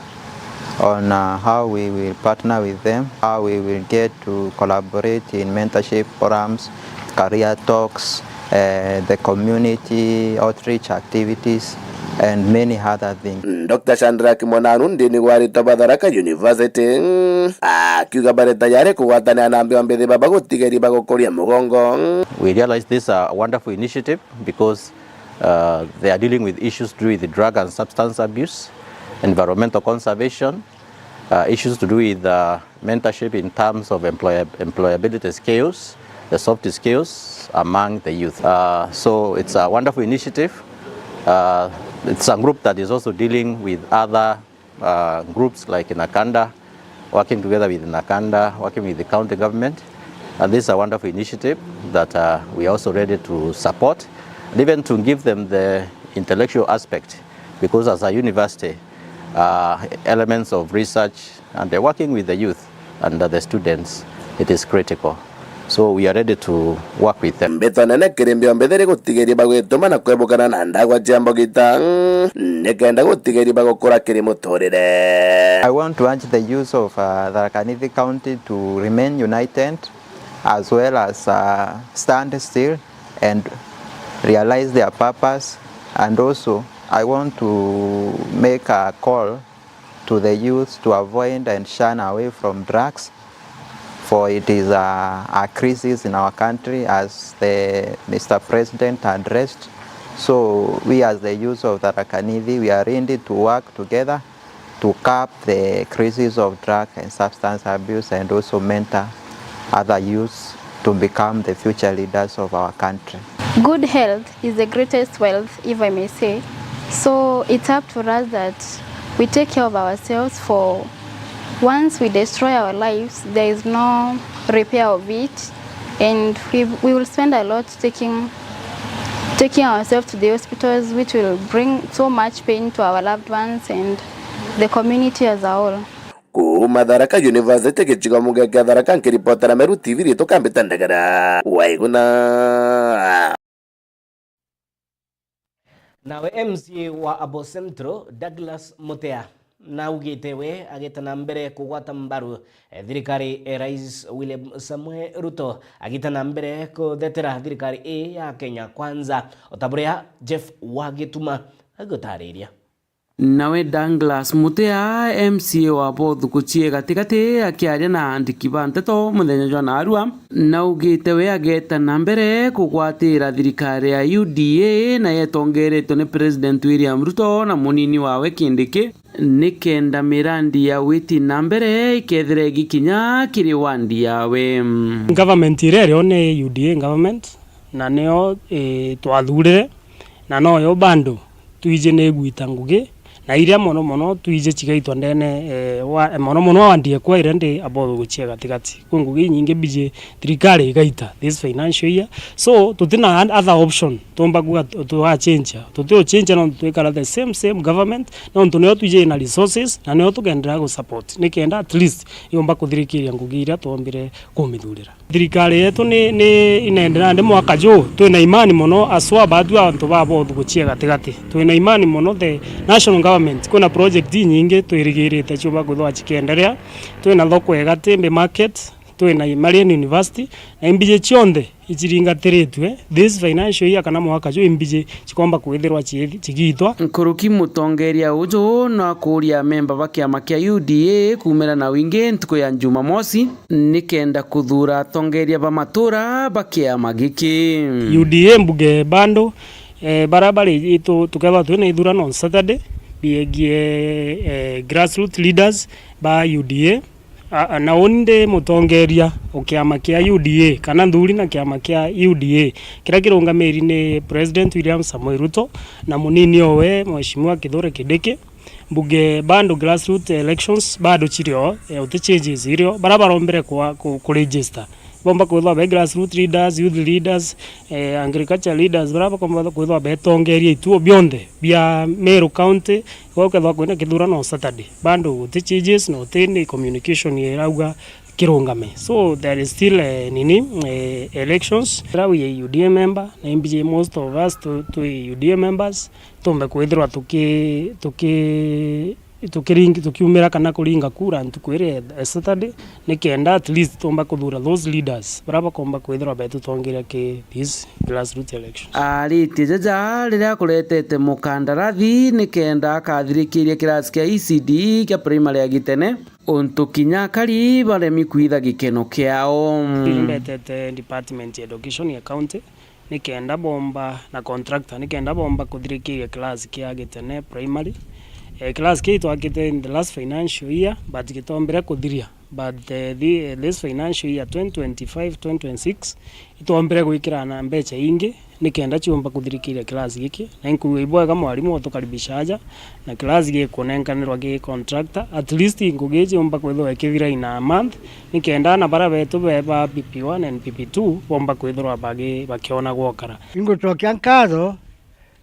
on, uh, how we will partner with them, how we will get to collaborate in mentorship forums, career talks, eh, the community outreach activities, and many other things. Doctor Shadrack Munanu ndini gwa aritwa ba Tharaka University, akiuga bari tayari kugwatanira na mbeu mbithi baba gutigeri bagukuria mugongo. We realize this is a wonderful initiative because Uh, they are dealing with issues to do with drug and substance abuse, environmental conservation, uh, issues to do with, uh, mentorship in terms of employab-, employability skills, the soft skills among the youth. Uh, so it's a wonderful initiative. Uh, it's a group that is also dealing with other uh, groups like NACADA, working together with NACADA, working with the county government. And this is a wonderful initiative that, uh, we are also ready to support, and even to give them the intellectual aspect, because as a university, uh, elements of research and the working with the youth and the students, it is critical. So we are ready to work with them. Mbito nene kiri mbio mbithiri gutigiria bagwituma na kwebukana na ndagwa cia mbogita, nikenda gutigiria bagukura kiri muturire. I want to urge the youth of, uh, Tharaka Nithi County to remain united as well as, uh, stand still and realize their purpose, and also I want to make a call to the youth to avoid and shun away from drugs, For it is a, a crisis in our country, as the Mister President addressed. So we, as the youth of Tharaka Nithi, we are ready to work together to curb the crisis of drug and substance abuse and also mentor other youths to become the future leaders of our country. Good health is the greatest wealth, if I may say. So it's up to us that we take care of ourselves, for once we destroy our lives, there is no repair of it, and we, we will spend a lot taking taking ourselves to the hospitals, which will bring so much pain to our loved ones and the community as a whole. Kuuma Tharaka University, gicigo muge kia Tharaka, nkiripotera Meru T V, riitwa Kambita Ndagara Waiguna. Nawe M C A wa Abo Central, Douglas Mutea, naugite we ageta na mbere kugwata mbaru, eh, thirikari, eh, Rais William Samoei Ruto, agita na mbere kuthetera thirikari ii ya Kenya Kwanza, o ta buria Jeff Wagituma agutariria. Nawe Douglas Mutea, M C A wa Bothuku cie gatigati, akiaria na andiki ba nteto muthenya jwa naarua, naugite we ageta na mbere kugwatira thirikari ya U D A na yetongeretwe ni President William Ruto na munini wawe Kindiki, nikenda mirandi ya witi na mbere ikethira igikinya kiri wandi yawe. Government iria irio ni U D A government, na nio, eh, twathurire, na noyo bado twiji ni igwita ngugi, na iria mono mono twiji cigaitwa ndene, eh, wa, mono mono wandi ekwa iria ndi Abo Bothuku cie gatigati. Kwi ngugi inyingi mbiji thirikari igaita this financial year. So, tutina other option. Tumba kuga tu-, tugacenjia. Tuti ucenjia, nontu twikara the same, same government, nontu nio twiji na resources, na nio tukenderea gu support. Nikenda at least yumba kuthirikiria ngugi iria twombire kumithurira. Thirikari yetu ni, ni inenderea ndi mwaka juu. Twina imani mono, aswa baatu antu ba Bothuku cie gatigati. Twina imani mono the national government. Kwina project inyingi twirigirite ciumba kwithirwa cikienderea. Twina thoko ya Gatimbi market, twina Marian University, na imbiji cionthe iciringatiritue this financial year kana mwaka juu, imbiji cikomba kwithirwa ci-, cigitwa. Nkuruki mutongeria uju no akuria amemba ba kiama kia U D A kuumira na wingi ntuku ya Jumamosi, nikenda kuthuura atongeria ba matuura ba kiama giki. U D A mbuge bado, eh, bara bari itu-, tukethirwa twina ithurano on Saturday, biegie, eh, grassroots leaders ba U D A. A, a, na uni ndi mutongeria o kiama kia U D A, kana nthuri na kiama kia U D A, kiria kirungamiri ni President William Samoei Ruto na munini owe, Mheshimiwa Kithure Kindiki. Mbuge bado grassroots elections bado cirio, eh, uti changes irio. Bara barombere kwa, ku, ku register. Bomba kwithwa be grassroots leaders, youth leaders, eh, agriculture leaders, bara bakomba kwithwa betongeria ituo bionthe bia Meru County, gukethwa kwina kithurano on Saturday. Bado guti changes na guti ni communication irauga kirungame. So there is still, eh, nini, eh, elections. Ira wi U D A member, na imbiji most of us tu, twi U D A members, tumbe kwithirwa tuki-, tuki-, tukiring-, tukiumira kana kuringa kura ntuku iria ya Saturday, nikenda at least tumba kuthura those leaders bara bakomba kwithirwa betutongeria ki these grassroots elections. Aritie jaja riria akuretete mukandarathi nikenda akathirikiria kirasi kia E C D kia primary ya Gitene, untu kinya akari baremi kwitha gikeno kiao. Mbetete department ya education ya county, nikenda bomba na contractor, nikenda bomba kuthirikiria class kia Gitene Primary. Eh, class kia itwakite in the last financial year, but gitombire kuthiria. But, eh, thi-, eh, this financial year, twenty twenty-five, twenty twenty-six, itwombire gwikira na mbecha ingi, nikenda ciumba kuthirikiria class giki. Na inkuigua ibwega mwarimu utukaribisha aja, na class gikunenkanirwa gi contractor, at least ngugi iji yumba kwithirwa ikithira in a month, nikenda ana bara betu be ba P P one and P P two bomba kwithirwa bagi-, bakiona gwokara. Ingucokia nkatho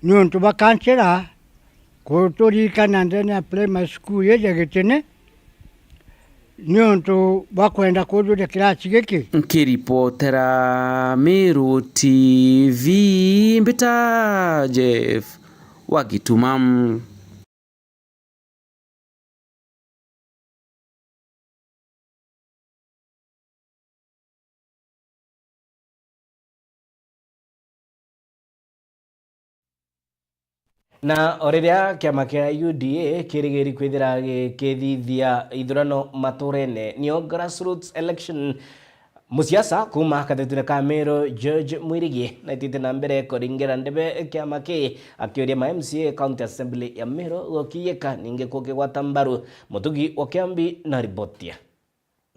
niuntu bwa kansela kuturirikana ndene ya primary school iji ya Gitene, niuntu bwa kwenda kuthuria kirasi giki. Nkiripotera Meru T V, mbita Jeff wa Gituma. Na o riria kiama kia U D A kirigiri kwithira gikithithia ithurano maturene, nio grassroots election, musiasa kuuma katetune ka Meru George Mwirigi naitite na mbere kuringira ndebe kiama ki, akiuria ma M C A County Assembly ya Meru gukiyika ningi kukigwata mbaru. Mutugi wa Kiambi na riboti ya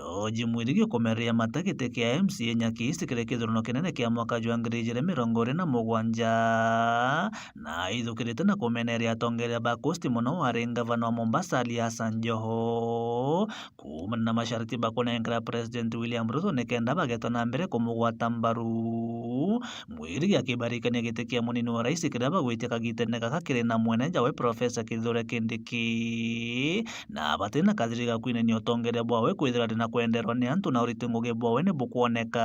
George Mwirigi ukumereria mata giti kia M C A Nyaki East kiri kithurano kinene kia mwaka jwa ngiri ijiri mirongo iri na mugwanja, na aithukirite na kumeneria atongeria ba Coast, mono wari ngavana wa Mombasa Ali Hassan Joho, kuumana na masharti bakunenkera President William Ruto nikenda bageta na mbere kumugwata mbaru. Mwirigi akibarikania giti kia munini wa rais kiria bagwitia kagitene gaka kiri na mwene jawe Professor Kithure Kindiki, na bati na kathiri ga kwinenia utongeria bwawe kwithirwa ari na kwenderwa ni antu na uriti ngugi bwawe ni bukwoneka.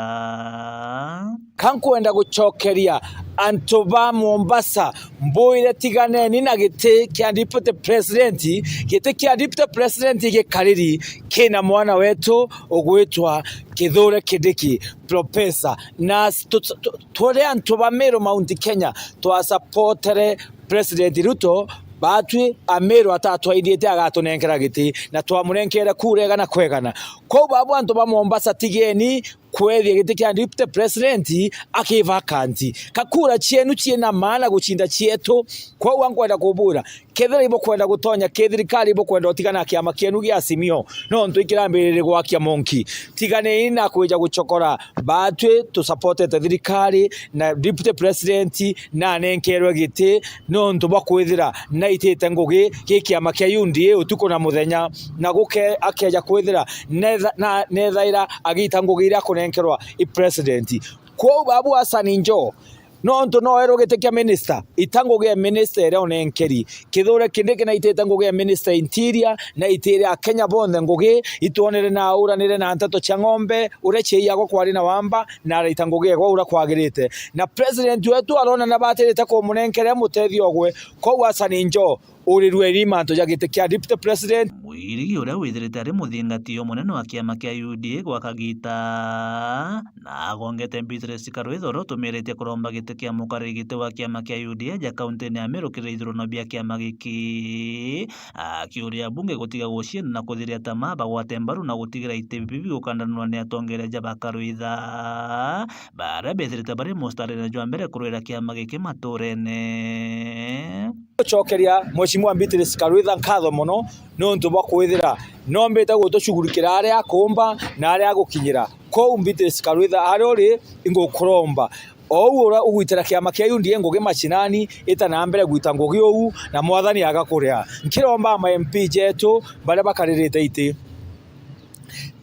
Ka nkwenda gucokeria antu ba Mombasa, mbwire tiganeni na giti kia deputy president. Giti kia deputy president gikariri kina mwana wetu ugwitwa Kithure Kindiki, professor. Na s-, tu-, tu-, turi antu ba Meru Mount Kenya, twasapotere President Ruto, batwi Ameru atatwaithite agatunenkera giti, na twamunenkere kura igana kwa igana. Kwou babu antu ba Mombasa, tigeni kwethia giti kia deputy president aki vacant. Ka kura cienu ciina maana gucinda cietu. Kwou ankwenda kubwira, kethira ibukwenda gutonya kithirikari, ibukwenda utigana na kiama kienu gia Azimio, nontu ikirambiririe gwakia monki. Tiganei na kwija gucokora batwi tusapotete thirikari, na deputy president nanenkerwe giti nontu bwa kwithira naitite ngugi gi kiama kia U D A utuku na muthenya, na guke-, akeja kwithira netha-, na, nethaira agita ngugi iria akunenkerwa i president. Kwou babu Hassan Joho, nontu no erwe giti kia minister, ita ngugi ya minister iria unenkeri. Kithure Kindiki naitite ngugi ya minister interior, naitire Akenya bonthe ngugi, itwonere na auranire na nteto cia ng'ombe, uria ciaiyagwa kwari na wamba, na araita ngugi egwa uria kwagirite. Na president wetu arona nabatirite kumunenkera mutethio ogwe. Kwou Hassan Joho, urirue iri mantu ja giti kia deputy president. Mwirigi, uria withirite ari muthingatio munene wa kiama kia U D A gwa kagita, na agongete Beatrice Karwitha, uria utumiritie kuromba giti kia mukariri giti wa kiama kia U D A ja kaunti-ini ya Meru kiri ithurano bia kiama giki, akiuria abunge gutiga gucienda na kuthiria tamaa, bagwate mbaru na gutigira iti bibi bigukandanwa ni atongeria ja ba Karwitha, baria bethirite bari mustarine jwa mbere kurwira kiama giki maturene. Gucokeria Mheshimiwa Beatrice Karwitha nkatho mono niuntu bwa kwithira noombite gutucugurikira aria akuumba na aria agukinyira. Kwou Beatrice Karwitha, aria uri, ingukuromba, ou uria ugwitira kiama kia U D A ngugi macinani, ita na mbere gwita ngugi uu, na Mwathani agakuria. Nkiromba ma M P jetu baria bakaririte iti,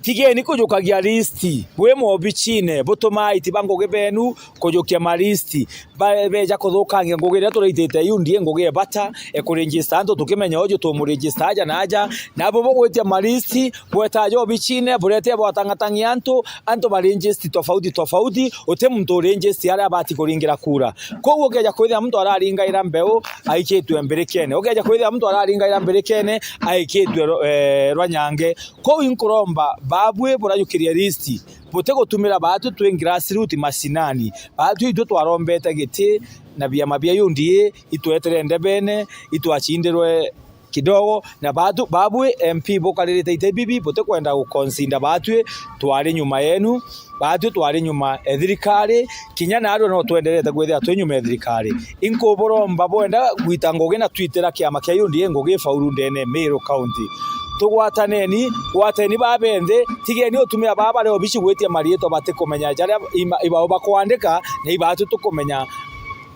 tigeni kujukagia list bwi mobicine, butumaa aiti ba ngugi benu kujukia ma list, ba-, beja kuthukangia ngugi iria turaitite U D A, ngugi e bata, e kuregister antu tukimenya uju tumuregister aja na aja, nabo bugwitia ma list, bweta aja obicine, burete bwatang'atang'ia antu, antu baregister tofauti tofauti, uti muntu uregister aria abati kuringira kura. Kwou ukeja kwithira muntu araringaira mbeu aikitwe mbirikene, ukeja kwithira muntu araringaira mbirikene aikitwe ro-, eh, rwa nyange. Kwou inkuromba babui burajukirie list, butigutumira baatwi twi grassroot macinani. Baatwi itwi twarombete giti na biama bia U D A, itwetere ndebene, itwacindirwe kidogo, na baatwi, babui M P bukaririte ite bibi, butikwenda guconsider baatwi twari nyuma yenu, baatwi twari nyuma e thirikari, kinya naarua no twenderete kwithira twi nyuma e thirikari. Inkuburomba bwenda gwita ngugi na twitira kiama kia U D A ngugi ifauru ndene Meru County. Tugwataneni, gwateni baba benthe, tigeni utumia baba bari obici gwitia mariitwa batikumenya jaria ima-, ibao bakwandika, na ibaatu tukumenya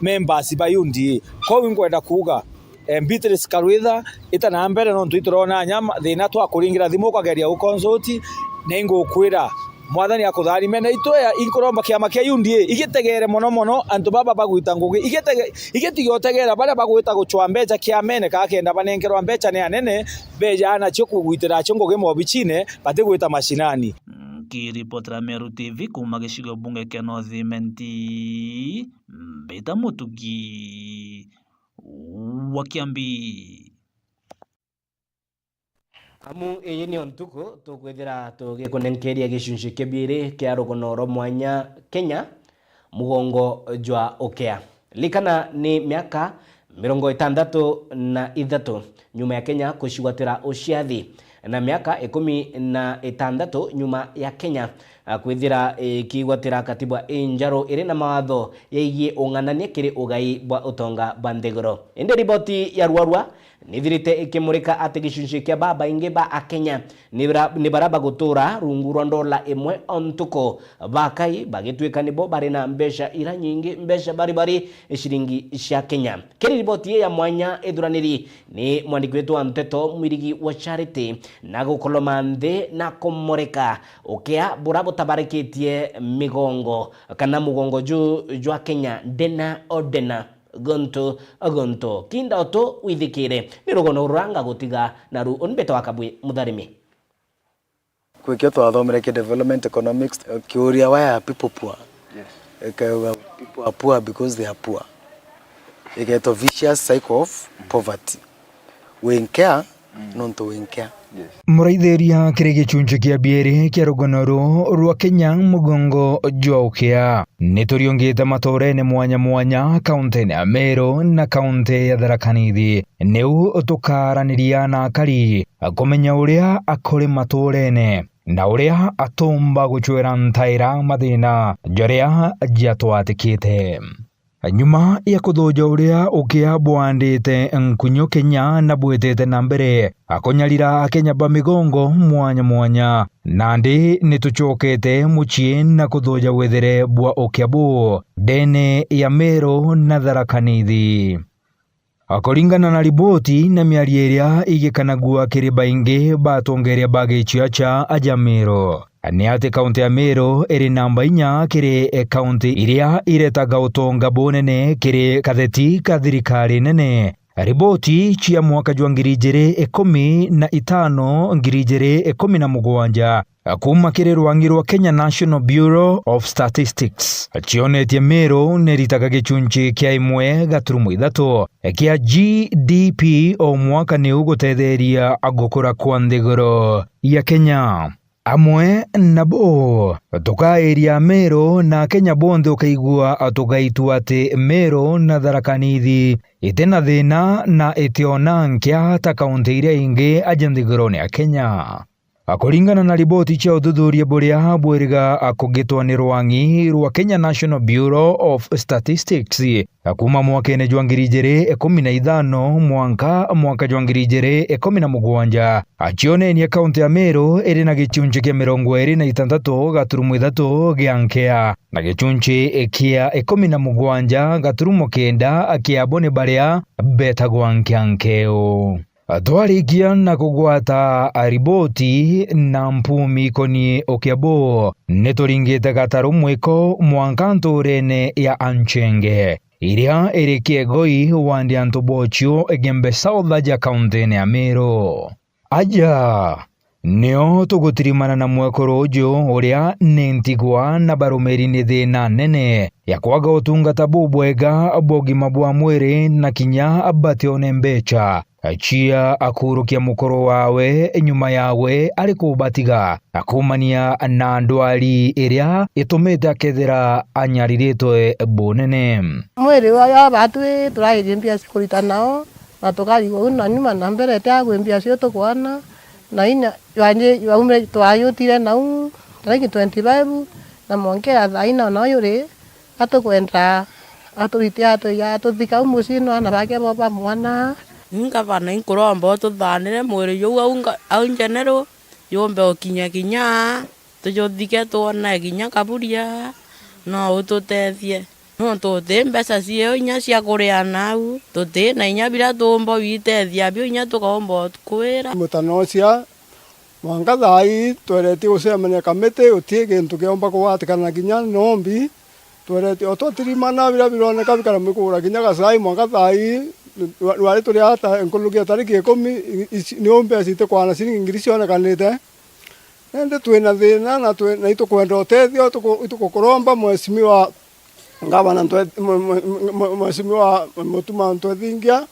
members ba U D A. Kwou inkwenda kuuga, eh, Beatrice Karwitha, ita na mbere nontu iturona nyama, thina twakuringira thimu ukageria guconsult, na ingukwira, Mwathani akutharime, na itwea inkuromba kiama kia U D A igitegere mono mono antu baba bagwita ngugi, igitege-, igitige utegera baria bagwita gucwa mbeca kiamene, kaa kenda banenkerwa mbeca ni anene, beja nacio kugwitira acio ngugi mobicine, batigwita macinani. Nkiripotera Meru T V kuuma gicigo bunge kia North Imenti, mbita Mutugi wa Kiambi. Amu iji niyo ntuku tukwithira tugikunenkeria gicunci kia biiri kia rugono rwa mwanya Kenya, mugongo jwa ukea. Likana ni miaka mirongo itantatu na ithatu nyuma ya Kenya kucigwatira uciathi, na miaka ikumi na itantatu nyuma ya Kenya, a, kwithira ikigwatira katiba injeru iri na mawatho yegie ung'anania kiri ugai bwa utonga bwa nthiguru. Indi riboti ya ruarua nithirite ikimurika ati gicunci kia babaingi ba Akenya ni bara-, ni bara bagutura rungu rwa ndola imwe o ntuku, bakai bagituika nibo bari na mbeca ira nyingi, mbeca bari bari ciringi cia Kenya. Kiri riboti ii ya mwanya ithuraniri ni mwandiki wetu wa nteto Mwirigi wa Charity na gukoloma nthi na kumurika ukia bura butabarikitie migongo kana mugongo ju jwa Kenya ndena o ndena. Gonto, gonto. Kinda utu withikire. Ni rugono rura ngagutiga naru. Uni mbeta wa Kabwi Mutharimi. Kwi kio twathomere kia development economics, kiuria, why are people poor? Yes. Ikauga, people are poor because they are poor. Igetwa vicious cycle of poverty. Winkea, nontu winkea. Yes. Muraithiria kiri gicunci kia bieri kia rugano ruu rwa Kenya mugongo jwa ukia. Ni turiungite maturene mwanya mwanya kauntine ya Meru na kaunti ya Tharaka Nithi. Niu tukaaraniria na akari kumenya uria akuri maturene na uria atumba gucwira ntaira mathina jaria jatwatikite. Nyuma ya kuthuja uria ukia bwandite nkunyu Kenya na bwitite na mbere akunyarira Akenya ba migongo mwanya mwanya, nandi ni tucokete mucii na kuthuja withire bwa ukia buu ndene ya Meru na Tharaka Nithi. Kuringana na riboti na miario iria igikanagua kiri baingi ba atongeria ba giciaca aja Meru, ni ati kaunti ya Meru iri namba inya kiri kaunti iria iretaga utonga bunene kiri katheti ka thirikari nene. Riboti cia mwaka jwa ngiri ijiri ikumi na itano, ngiri ijiri ikumi na mugwanja, kuuma kiri rwangi rwa Kenya National Bureau of Statistics cionetie Meru ni ritaga gicunci kia imwe gaturumo ithatu kia G D P o mwaka, niu gutetheria gukura kwa nthiguru ya Kenya. Amwe nabo tukairia Meru na Kenya bonthe ukaigua tugaitua ati Meru na Tharaka Nithi iti na thina na itiona nkia ta kaunti iria ingi aja nthigurune ya Kenya. Kuringana na riboti cia uthuthuria buria bwiriga kugitwa ni rwang'i rwa Kenya National Bureau of Statistics, kuuma mwakene jwa ngiri ijiri ikumi na ithano mwanka mwaka jwa ngiri ijiri ikumi na mugwanja, acionenie kaunti ya Meru iri na gicunci kia mirongo iri na itantatu gaturumo ithatu gia nkea, na gicunci kia ikumi na mugwanja gaturumo kenda kia abo ni baria betagwa nkea nkeu. Twarikia na kugwata riboti na mpumi ikoni ukia buu, ni turingite gataru mwiko mwanka nturene ya Anchenge, iria iri Kiegoi, wandi antu bocio Igembe South aja kauntine ya Meru. Aja, nio tugutirimana na mwekuru uju uria ni ntigwa na barumiri ni thina nene ya kwaga utungata bubwega bwa ugima bwa mwiri na kinya batione mbecha cia akurukia mukuru wawe nyuma yawe ari kubatiga na kuumania na ndwari iria itumite akethira anyariritwe bunene. Mwiri uyu abatwi turairie mbia cia kurita nao, na tukarigwa uu na nyuma na mbere ti agwi mbia cio tukwona, na inya jwanji jwaumire twayutire nau tariki twenty-five, na mwanka ya thaa ina nao yuri atukwenda aturite atuiya atuthika u mucii no ana bake bo ba mwana. Ni ngavana inkuromba ututhanire mwiri juu au nga-, au njeneru yumbe ukinya kinya tujuthike twone kinya kaburia, no ututethie. Nontu uti mbeca ciio inya cia kuria nau, tuti na inya biria tuumba gwitethia bio inya tukaumba kwira. Mutanocia, mwanka thaa ii tweretie gucemania kamiti, uti gintu kiomba kugwatikana kinya nombi. Tweretie o twatirimana biria bironeka bikara mwikugura kinya gacai, mwanka thaa ii rwari turi ata nkuruki ya tariki ikumi, i-, ici, niu mbeca itikwana ciringi ngiri cionekanite. Nandi twina thina na twi-, na itukwenda utethio, tuku-, itukukuromba Mheshimiwa Ngavana Ntwe-, mwe-, mwe-, mwe-, Mheshimiwa Mutuma Ntwethingia,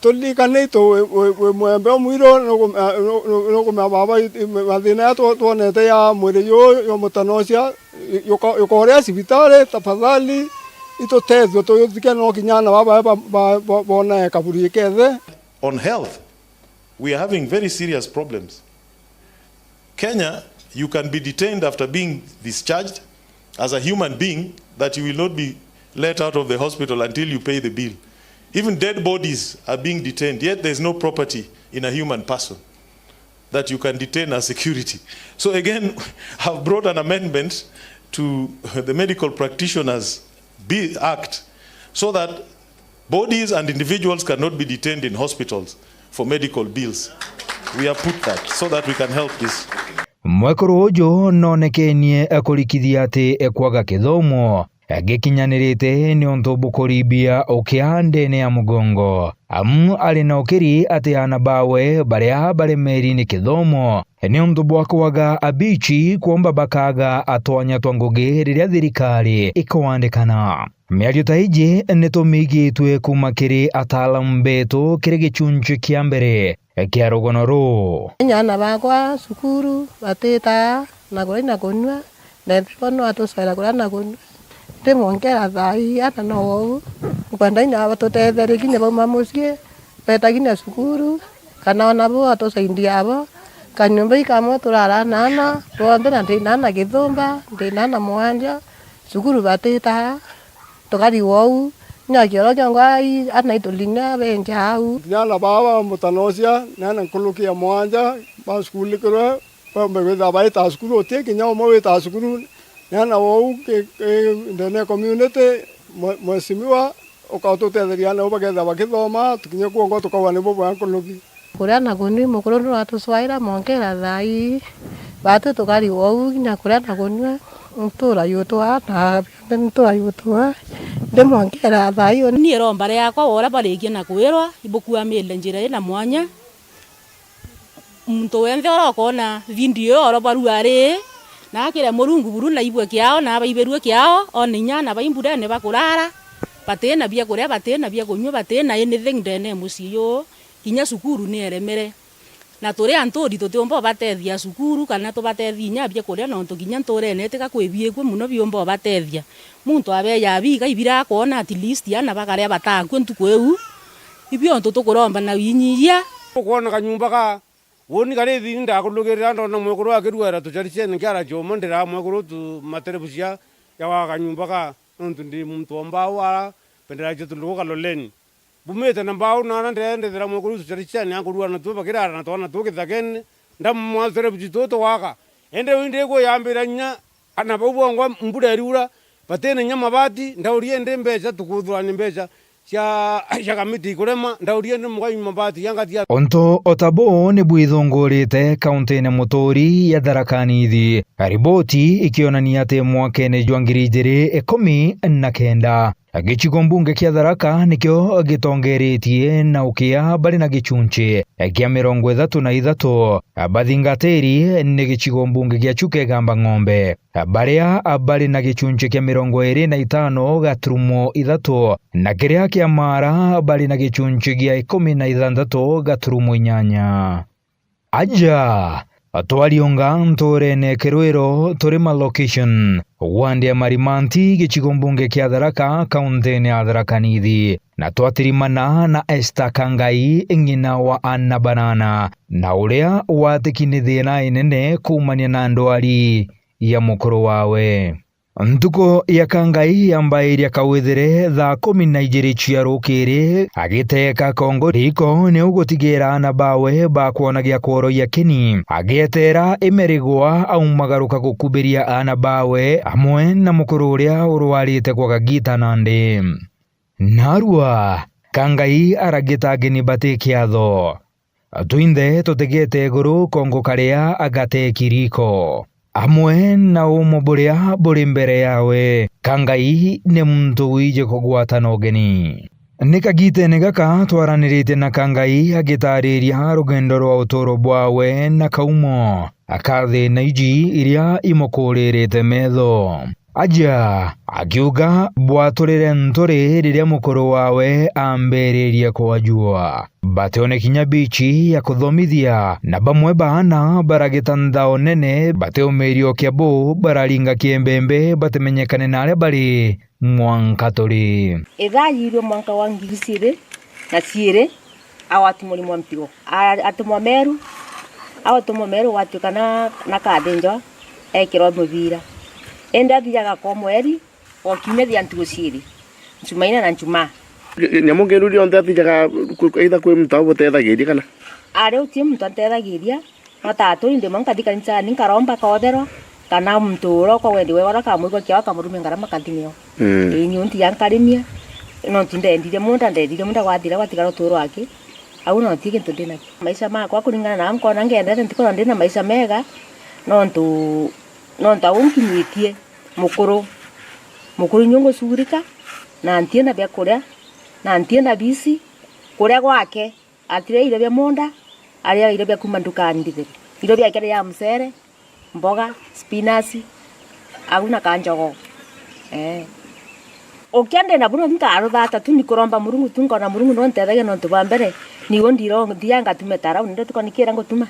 turirikane itu wi, wi, wi mwembe umwiru, nukume-, nu-, nu-, nukumea baba i-, i-, mathina ya tw-, twonete ya mwiri juu jwa mutanocia, yuka-, yukoria cibitari, tafadhali. Itutethue tuyuthike no kinya ana baba ba, ba, ba, bonae kaburi kethe. On health, we are having very serious problems. Kenya, you can be detained after being discharged as a human being, that you will not be let out of the hospital until you pay the bill. Even dead bodies are being detained, yet there is no property in a human person that you can detain as security. So again, I've brought an amendment to the Medical Practitioners Bi-, Act so that bodies and individuals cannot be detained in hospitals for medical bills. We have put that so that we can help this. Mwekuru uju noonekenie kurikithia ati kwaga kithomo gikinyanirite niuntu bukuribia ukia ndene ya mugongo. Amu ari na ukiri ati aana bawe baria baremeri ni kithomo niuntu bwa kwaga abichi kuomba bakaga atwanya twa ngugi riria thirikari ikwandikana. Miario ta iji nitumigitue kuuma kiri ataalamu betu kiri gichunchi kia mbere kia rugono ruu. Inya aana bakwa cukuru batitaa na kuria na kunyua, na ethirwa no atucoera kuria na kunyua. Ndimwonkera thaa ii, aana no ou. Nkwenda inya batutetherie kinya bauma mucii, beta kinya cukuru, kana ona bo atusaidia abo. Kanyumba i kamwe turara na aana bonthe, na ndina aana githumba, ndina aana mwanja, cukuru batitaa. Tukarigwa uu, kinya kioro kiongwa i, ana itulinya benja au. Kinya ana baa ba mutanocia, ni ana nkuruki ya mwanja, basukulikirwe, baumbe kwithirwa baita cukuru, uti kinya umwe wita cukuru, ni ana wou ki, ki, ndene ya community, mwe-, mheshimiwa, ukatutetheria ana bau bakethirwa bakithoma, tukinye kuongwa tukauga nibo bwa nkuruki. Kuria na kunyua, mukuru nuratucwaira monkera thaa ii, baatwi tukarigwa uu, kinya kuria na kunyua, ntura yutwa, na bionthe ntura yutwa, ndimonkera thaa ii. Ni iromba riakwa, wora barikia na kwirwa, ibukuamire njira ina mwanya. Muntu wenthe ora ukoona video iyo, oro barua ari, na akire Murungu buru, na aibue kiao, na abaibirue kiao, one inya na bai mburene bakurara, batina bia kuria, batina bia kunyua, batina anything ndene ya mucii juu. Kinya cukuru ni eremere. Na turi anturi tutiumba ubatethia cukuru kana tubatethie inya bia kuria, nontu kinya nturene itika kwi biikua mono biumba ubatethia. Muntu abeja abiga ibiria akoona at least ana bakaria batakua ntuku iu. Ibio untu tukuromba na winyiyia. Ukoona kanyumba ka uni kari thiini ndakurugirira, ndona mwekuru akirugara tucharicene nkiara choma, ndiraa mwekuru tu materebucia ya gwaka kanyumba ka, nontu ndi muntu wa mbao ara, bendera cia tundugu kaloleni. Mbumite na mbao na ara ndendethera mwekuru tucharicene, ankurua na tuo bakirara na twana tuo githagene, ndamwa tuterebuci tuo tugwaka. Indi uu ndiguyambira inya ana bau bongwa mbura iriura, batina inya mabati, ndauria indi mbeca, tukuthurania mbeca cia, cia kamiti ikurema, ndauria indi mugai mabati ya ngatia. Untu o ta buu ni bwithungurite kauntine muturi ya Tharaka Nithi, riboti ikionania ati mwakene jwa ngiri ijiri ikumi na kenda, gicigo mbunge kia Tharaka nikio gitongeretie na ukia bari na gicunchi kia mirongo ithatu na ithatu. Bathingatiri ni gicigo mbunge gia Chuka Igamba Ng'ombe, baria bari na gicunchi kia mirongo iri na itano gaturumo ithatu, na kiria kia Maara bari na gicunchi gia ikumi na ithanthatu gaturumo inyanya. Aja, twariunga nturene Kirwiro turi ma location, wandi ya Marimanti, gicigo mbunge kia Tharaka, kauntine ya Tharaka Nithi, na twatirimana na Esther Kangai, ng'ina wa ana banana, na uria watiki ni thina inene kuumania na ndwari ya mukuru wawe. Ntuku ya Kangai yambairia kawithire thaa kumi na ijiri cia rukiri, agiteka kongo riko niu gutigira ana bawe bakwona gia kworoia kini, agietera imerigwa aumagaruka gukubiria ana bawe amwe na mukuru uria urwarite gwa kagita nandi. Narua, Kangai aragita ageni bati kiatho. Twinthe tutegete iguru kongo karia agateki riko, amwe na umo buria buri mbere yawe. Kangai ni muntu wiji kugwata na ugeni. Ni kagitene gaka twaranirite na Kangai agitariria rugendo rwa uturo bwawe na kaumo, akathina iji iria imukuririte metho. Aja, akiuga, bwaturire nturi riria mukuru wawe ambiririe kwajua. Batione kinya bichi ya kuthomithia, na bamwe baana baragita nthao nene, batiumiria ukia bu, bararinga kiembembe, batimenyekane na aria bari. mwanka turi. Ithaa yiirue mwanka wa ngiri ciiri na ciiri, agwatimwa murimo wa mpigo. A-, atumwa Meru, agwatumwa Meru gwatuika na, na kathinjwa, ekirwa mubira. Indi athijaga kwa mweri, o kiumia thia ntuku ciiri, Njumaine na Njumaa. Nyamu ngiru rionthe athijaga ku-, either kwi muntu abutethagiria kana? Ari uti muntu antethagiria, no ta aturi ndimwe nkathi kanisani nkaromba kotherwa, kana muntu uria ukwa wendi wega uria kamwigua kiao akamurumia ngarama kathimio. Mm. Ii, nyu ntiga nkarimia, nontu ndendire munda, ndendire munda gwathira gwatigara uturo aki, au no ti gintu ndinakio. Maisha makwa kuringana na nkona ngendete ntikwona ndina maisha mega, nontu, nontu au nkinyitie. Mukuru, mukuru inyu ngucugurika, na ntiina bia kuria, na ntiina bisi, kuria gwake, atiria irio bia munda, aria irio bia kuma ndukani ndithiru. Irio biake ni ya mucere, mboga, spinach, au na kanjogo. Ee. Ukia ndina buru nkaruthata tu, ni kuromba Murungu tu, nkona Murungu no ntethagia nontu bwa mbere, ni u ndiro-, nthia ngatuma itara, u ndio tuko nikira ngutuma.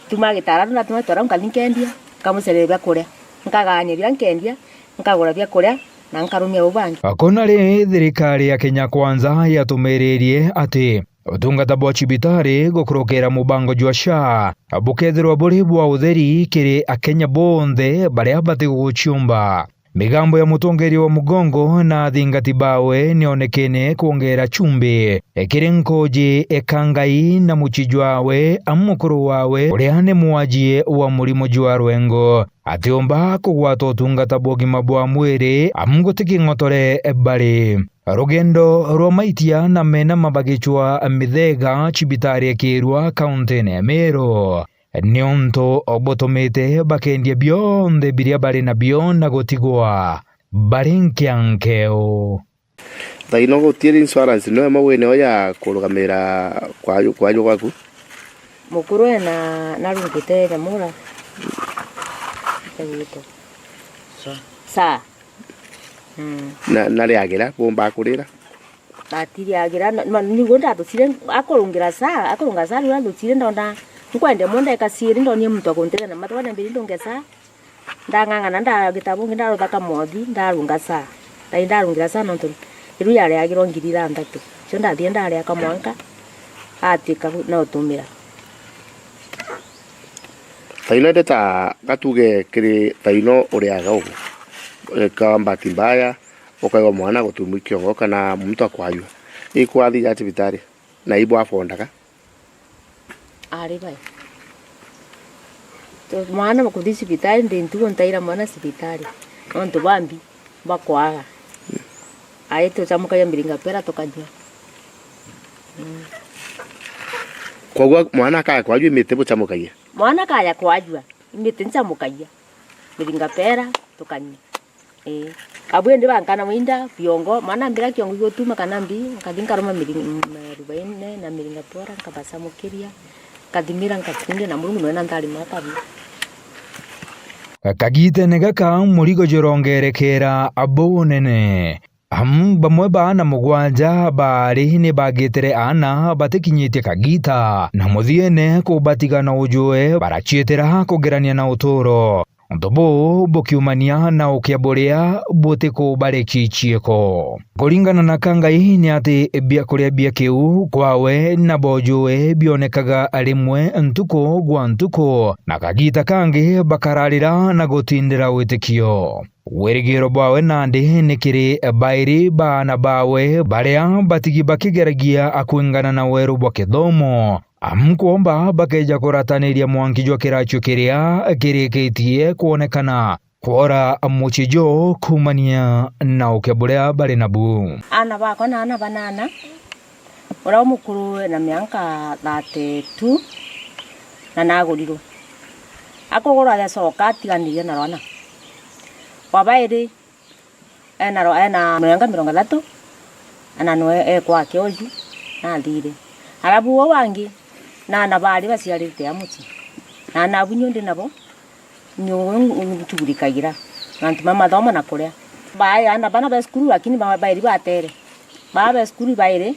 Ntuma gitara, ndatuma itara, nkathi nkendia, nkamucereria bia kuria. Nkagania biria nkendia, nkagura bia kuria, na nkarumia uu bangi. Akona ri thirikari ya Kenya Kwanza yatumiririe ati utungata bwa cibitari gukurukira mubango jwa SHA bukethirwa buri bwa utheri kiri Akenya bonthe baria batiguciumba. Migambo ya mutongeria wa mugongo na athingati bawe nionekene kwongera chumbi kiri nkuji eka Ngai na mucii jwawe, amu mukuru wawe uria ni mwajie wa murimo jwa rwengo atiumba kugwata utungata bwa ugima bwa mwiri, amu guti king'otore bari. Rugendo rwa maitia na menama bagicwa Mithega, cibitari ya Kirwa, kauntine ya Meru, niuntu butumite bakendia bionthe biria bari nabio na gutigwa bari nkia nkeu. Thaino gutiri insurance no emwe wine o ya kurugamira kwaju, kwaju gwaku? Mukuru ena, narungite nyamura. Itagwitwa. Sa. Sa. Mm. Na, na riagira, bumba kurira? Atiriagira, na, na, niguo ndatucire, akurungira sa, akurunga sa, riu anducire ndona, nkwende munda eka ciiri, ndonie muntu akunteria na matwa, na mbiri ndunge sa. Ndang'ang'ana, ndagita bungi, ndarutha kamothi, ndarunga sa. Ndai ndarungira sa, nontu riu yariagirwa ngiri ithanthatu. Cio ndathire ndaria kamwanka, atuika no utumira. Thaino indi ta gatuge kiri thaino uriaga ugu, ka bahati mbaya, ukaigua mwana gutumwa i kiongo kana muntu akwajua. Ikwathi ja cibitari, na ibwafondaga? Ari bai. Tu-, mwana kuthi cibitari, ndi ntugo ntaira mwana cibitari. Nontu bambi, bakwaga. Ai tucamukagia miringa pera tukanyua. Mm. Koguo mwana akaya kwajua imiti bucamukagia? Mwana akaya kwajua, imiti ncamukagia. Miringa pera, tukanyua. Ii. Abu indi bankana mwinda, biongo, mwana ambira kiongo igutuma kana mbi, nkathi nkaruma miring-, marubaine na miringa pera, nkabacamukiria, nkathimira, nkakundia, na Murungu noe na ntharima akabi. Kagitene gaka murigo jurongerekera abu unene. Amu bamwe ba aana mugwanja baari ni bagitire aana batikinyitie kagita, na muthiene kubatiga na ujue baraciitira kugerania na uturo. Untu buu bukiumania na ukia buria butikubarekia ciiko. Kuringana na Kangai ni ati biakuria bia kiu kwawe na bojue bionekaga rimwe ntuku gwa ntuku, na kagita kangi bakararira na gutindira witikio. Wirigiro bwawe nandi ni kiri bairi baana bawe baria batigi bakigeragia akwingana na weru bwa kithomo. Amu kwomba bakeja kurataniria mwanki jwa kiracio kiria kirikitie kwonekana kwora mucii juu kuumania na ukia buria bari nabu. Aana bakwa na aana banana, uria umukuru ena mianka thirty-two, na nagurirwe. Akugurwa agiacoka atiganirie na rwana. Wa bairi, ena ro-, ena mionga mirongo ithatu, na noe ekwa ake uju, nathire. Alafu uu wangi, na aana baari baciarite a mucii. Na aana abu nyo ndi nabo, nyo nchugurikagira na antu ma mathomo na kuria. Bae aana bana be cukuru, lakini ba-, bairi batere. Baa be cukuru bairi,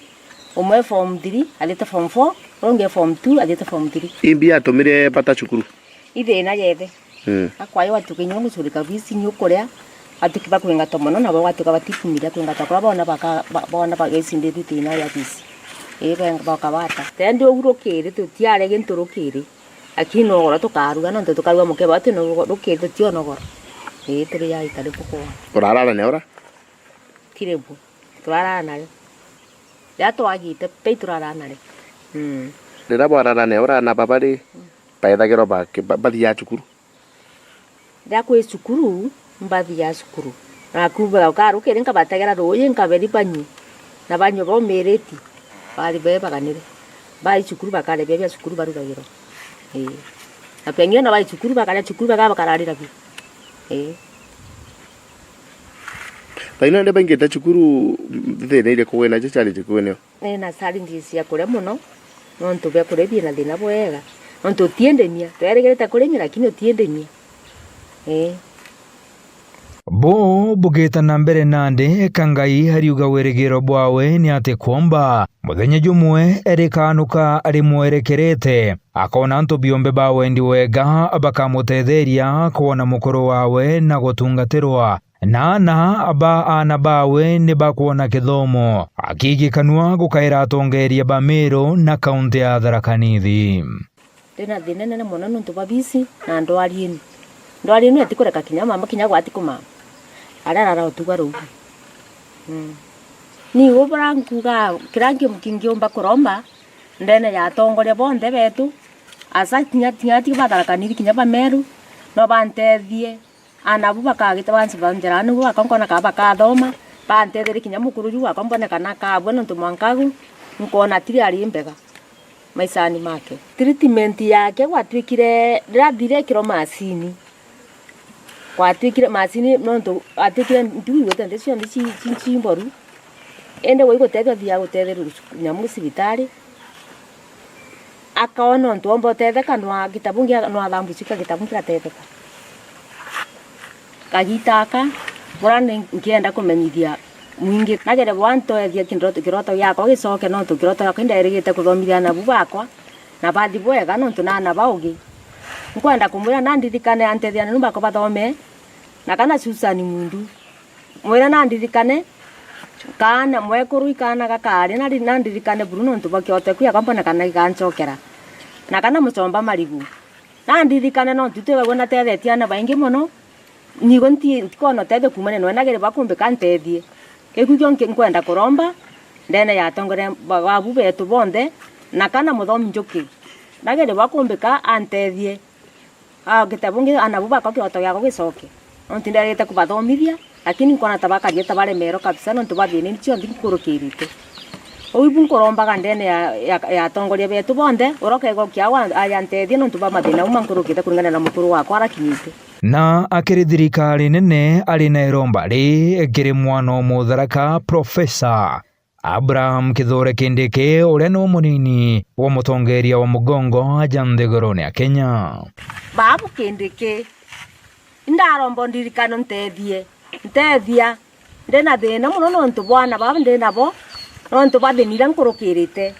umwe form three, athiite form four, uria ungi form two, athiite form three. Imbi yatumire bata cukuru? Ithina jethe. Mm. Akwaya watuke nyo ngucurika bisi nyo kuria, Atuki bakwingatwa mono, nabo gwatuka batikumiria kwingatwa kuria boona baka-, ba-, boona bagecindithia thina ya bisi. Ii, be-, bakabata. Tendi uu rukiri, tutiare gintu rukiri. Lakini nogoro tukaruga, nontu tukaruga mukeba, ati no rukiri tutiona ugoro. Ii, turi ya itari bukua. Urarara na ura? Tiri bu. Turarara nario. Riria twagite, pei turarara nario. Mm. Riria bwarara na ura na baba ri, baethagirwa baki-, ba-, bathiaga cukuru? Riria kwi cukuru, mbathiaga cukuru. Na kuuga ukarukiri nkabategera ruuji, nkaberi banyue. Na banyua baumiriti, bari bebaganire. Bai cukuru bakaria bia, bia cukuru barugagirwa. Ii. Na pengine ona bai cukuru bakaria cukuru baka-, bakararira biu. Ii. Thaino indi baingite cukuru, thina iriku wina cio, challenge iriku wina cio? Nina challenges cia kuria mono, nontu bia kuria bina thina bwega. Nontu utiendemia, twerigirite kurimia lakini utiendemia. Ii. Buu bugita na mbere nandi, ka Ngai ariuga wirigiro bwawe ni ati kwomba. Muthenya jumwe erikanuka ari mwerekerete, akoona antu biombe ba wendi wega bakamutetheria kwona mukuru wawe na gutungatirwa. Na aana ba aana bawe ni bakwona kithomo. Akigi kanua gukaira atongeeria ba Miru na kaunti ya Tharaka Nithi. Ndina thina inene mono nontu bwa bisi na ndwari inu. Ndwari inu itikureka kinya mama, kinya gwati kumama. Aria arara utuga ruugu. Mm. Ni uu bura nkuga, kiria ngi-, kingiumba kuromba ndene ya atongoria bonthe betu, asa kinya, kinya ti ba Tharaka Nithi, kinya ba Meru, no bantethie. Aana bu bakagita bansi ba njara, nibu bakwa nkona kaa bakathoma, bantetherie kinya mukuru ju wakwa mbone kana akabua, nontu mwanka agu nkona tiri ari mbega maisani make. Treatment yake gwatwikire, riria athire ekirwa masini, gwatwikire masini, nontu atwikire ntugu igwete nthi cionthe ci, ci, ci mboru, indi gwe igutethia, athia gutetherua nyamu cibitari. Akoona untu omba utetheka, nwa gitabu ngia-, nwa thambu cika gitabu ngigatetheka. Kagiita aka, bura ni nkienda kumenyithia mwingi, nagere bwantethia kindoto, kiroto giakwa gicoke, nontu kiroto giakwa inderigite kuthomithia aana bu bakwa, na bathi bwega, nontu na aana baugi. Nkwenda kumwira nandirikane antethia aana nu bakwa bathome, na kana Susan Mwindu. Mwire nandirikane, kaana mwekuru ikaana gakaari, nari-, nandirikane buru nontu bwa kioteku yakwa, mbone kana igancokera. Na kana muchomba Marigu. Nandirikane nontu twigagua natethetie aana baingi mono, nigo nti-, ntikona utethio kuumania noe, nagere bakumbika ntethie. Giku kio nki-, nkwenda kuromba, ndene ya atongoria ba-, babu betu bonthe, na kana muthomi Njuki. Nagere bakumbika antethie. Ah, gitabu ngi, aana bu bakwa kiroto giakwa gicoke. Nontu nderite kubathomithia, lakini nkona ta bakaria ta baremerwe kabisa, nontu bwa thina ici cionthe nkurukirite. Uu ibu nkurombaga ndene ya, ya, ya atongoria betu bonthe, uria ukegokia au a-, aja antethie nontu bwa mathina auma nkurukite kuringana na mukuru wakwa arakinyite. Na akiri thirikari nene ari na iromba ri kiri mwana o Mutharaka, Professor Abraham Kithure Kindiki, uria ni munini wa mutongeria wa mugongo aja nthigurune ya Kenya. Babu Kindiki, indaromba ndirikano ntethie, ntethia. Ndina thina mono nontu bwa aana baba ndinabo, nontu bwa thina iria nkurukirite.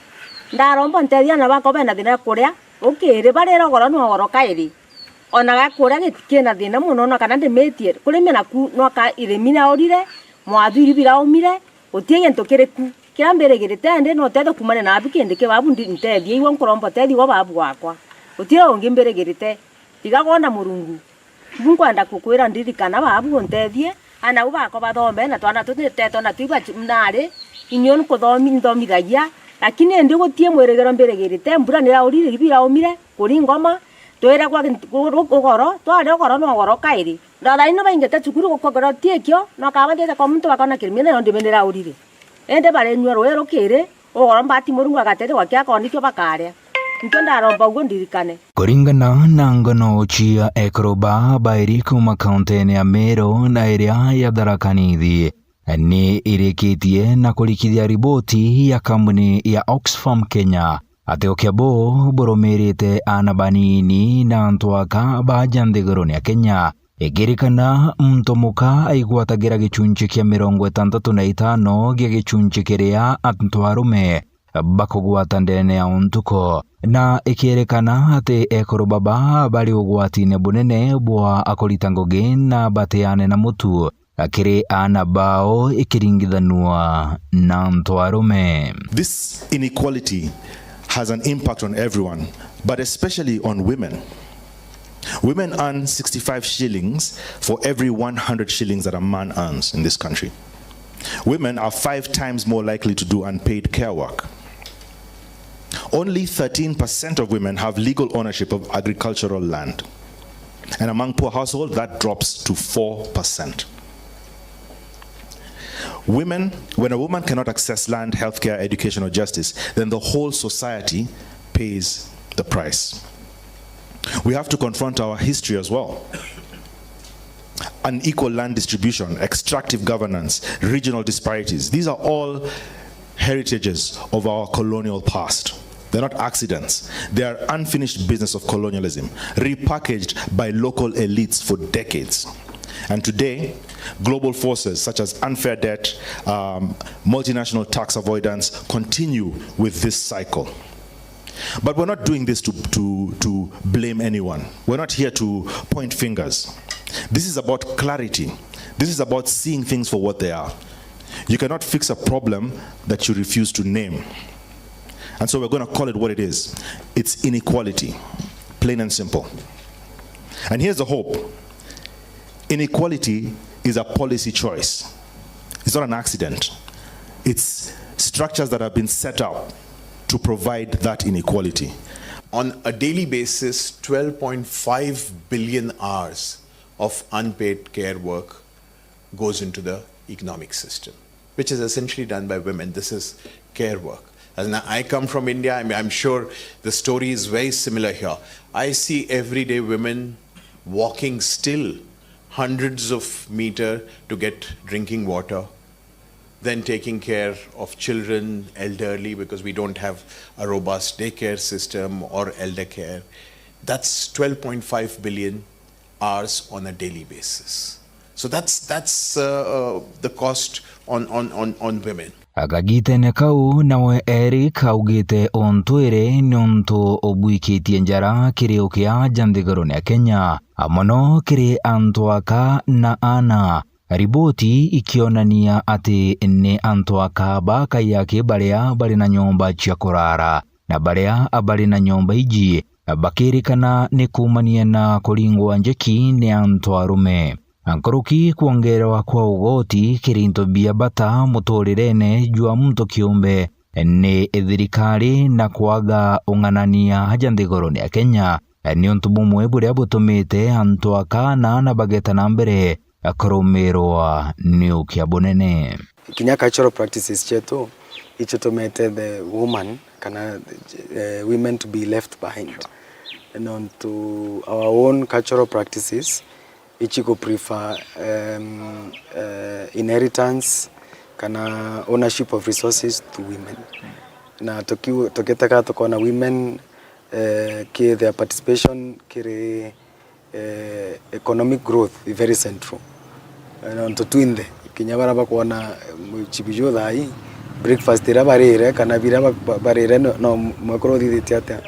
Ndaromba ntethia aana bakwa bena thina ya kuria, ukiri barira ugoro na ugoro kairi. Ona ga kuria giti-, kina thina mono, na kana ndimitie, kurimia naku nwaka irimi naurire, mwathu iri biraumire, guti gintu kiri ku. Kiria mbirigirite ndi no utethio kuumania nabu Kindiki babu ndi-, ntethie, igwe nkuromba utethio gwa babu wakwa. Gutiri ungi mbirigirite, tiga gwona Murungu. Ibu nkwenda kukwira ndirikana babu untethie, aana au bakwa bathome, na twana tuti tetwa na twi bachi-, nari, inyuo nkuthomi-, nthomithagia, lakini indi guti mwirigiro mbirigirite, mbura niraurire, iri biraumire, kuri ngoma, twiragwa gintu-, ru-, ru-, ugoro, twaria ugoro na ugoro kairi. Ndathaino baingite cukuru gukua ngoro ti ikio, no kabathite kwa muntu bakona kirimi, nayo ndimi niraurire. Indi barinyua rui rukiri, ugoro mbati Murungu agatethia gwake akona ikio bakaria. Nikio ndaromba uguo ndirikane. Kuringana na ngono cia ekuru ba bairi kuuma kauntine ya Meru na iria ya Tharaka Nithi, ni irikitie na kurikithia riboti ya kambuni ya Oxfam Kenya, ati ukia buu burumirite aana banini na antu aka baja nthigurune ya Kenya. Ikirikana muntu muka aigwatagira gichunchi kia mirongo itantatu na itano gia gichunchi kiria antu arume bakugwata ndene ya untuko, na ikirikana ati ekuru baba bari ugwatine bunene bwa akurita ngugi na batiane na mutu. kiri aana bao ikiringithanua na antu arume. This inequality has an impact on everyone, but especially on women. Women earn sixty-five shillings for every one hundred shillings that a man earns in this country. Women are five times more likely to do unpaid care work. Only thirteen percent of women have legal ownership of agricultural land. And among poor households, that drops to four percent. Women, when a woman cannot access land, healthcare, education, or justice, then the whole society pays the price. We have to confront our history as well. Unequal land distribution, extractive governance, regional disparities, these are all heritages of our colonial past. They're not accidents. They are unfinished business of colonialism, repackaged by local elites for decades. And today, global forces such as unfair debt, um, multinational tax avoidance continue with this cycle. But we're not doing this to, to, to blame anyone. We're not here to point fingers. This is about clarity. This is about seeing things for what they are. You cannot fix a problem that you refuse to name. And so we're going to call it what it is. It's inequality, plain and simple. And here's the hope. Inequality is a policy choice. It's not an accident. It's structures that have been set up to provide that inequality. On a daily basis, twelve point five billion hours of unpaid care work goes into the economic system, which is essentially done by women. This is care work. And I come from India. I mean, I'm sure the story is very similar here. I see everyday women walking still hundreds of meter to get drinking water, then taking care of children, elderly, because we don't have a robust daycare system or elder care. That's twelve point five billion hours on a daily basis. So that's, that's uh, uh, the cost on, on, on, on women. Kagitene kau nawe Eric augite untu iri ni untu ubwikitie njara kiri ukia ja nthigurune ya Kenya, mono kiri antu aka na aana. Riboti ikionania ati ni antu aka bakai aki baria bari na nyomba cia kurara na baria bari na nyomba iji bakirikana ni kuumania na kuringwa njeki ni antu arume. Nkuruki kwongerwa kwa ugoti kiri into bia bata muturirene jwa muntu kiumbe, ni thirikari na kwaga ung'anania aja nthigurune ya Kenya, niuntu bumwe buria butumite antu aka na aana bageta na mbere kurumirwa ni ukia bunene. Kinya cultural practices cietu icio tumete the woman kana eh, women to be left behind, nontu our own cultural practices ici ku prefer um, uh, inheritance kana ownership of resources to women, na tuki- tukitega tukona women eh, ki their participation kiri eh, economic growth i very central. Eh, nontu twinthe kinya bara bakwona eh, mucibi ju thaa ii, breakfast iria barire kana biria ba- ba- barire no- no mwekuru uthithitie atia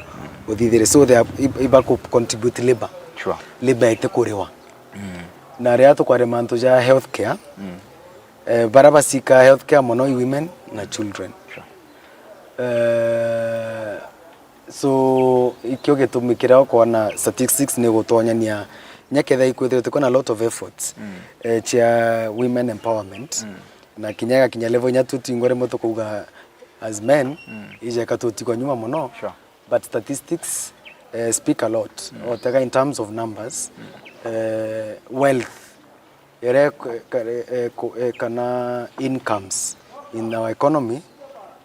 uthithire, so they are- i- iba ku contribute labor. Sure. Labor itikuriwa. Na riria tukwaria mantu ja healthcare, eh, bara basika healthcare mono i women na children. Sure. Eh, so ikio gitumi kiria ukwona statistics ni gutonyania nya ketha ikwithirite kwina lot of efforts eh, cia women empowerment, na kinya igakinya level inya tu tingwa rimwe tukauga as men ijeka tutigwa nyuma mono. Sure. But statistics eh, speak a lot. Otega in terms of numbers, eh, wealth ere kana incomes in our economy,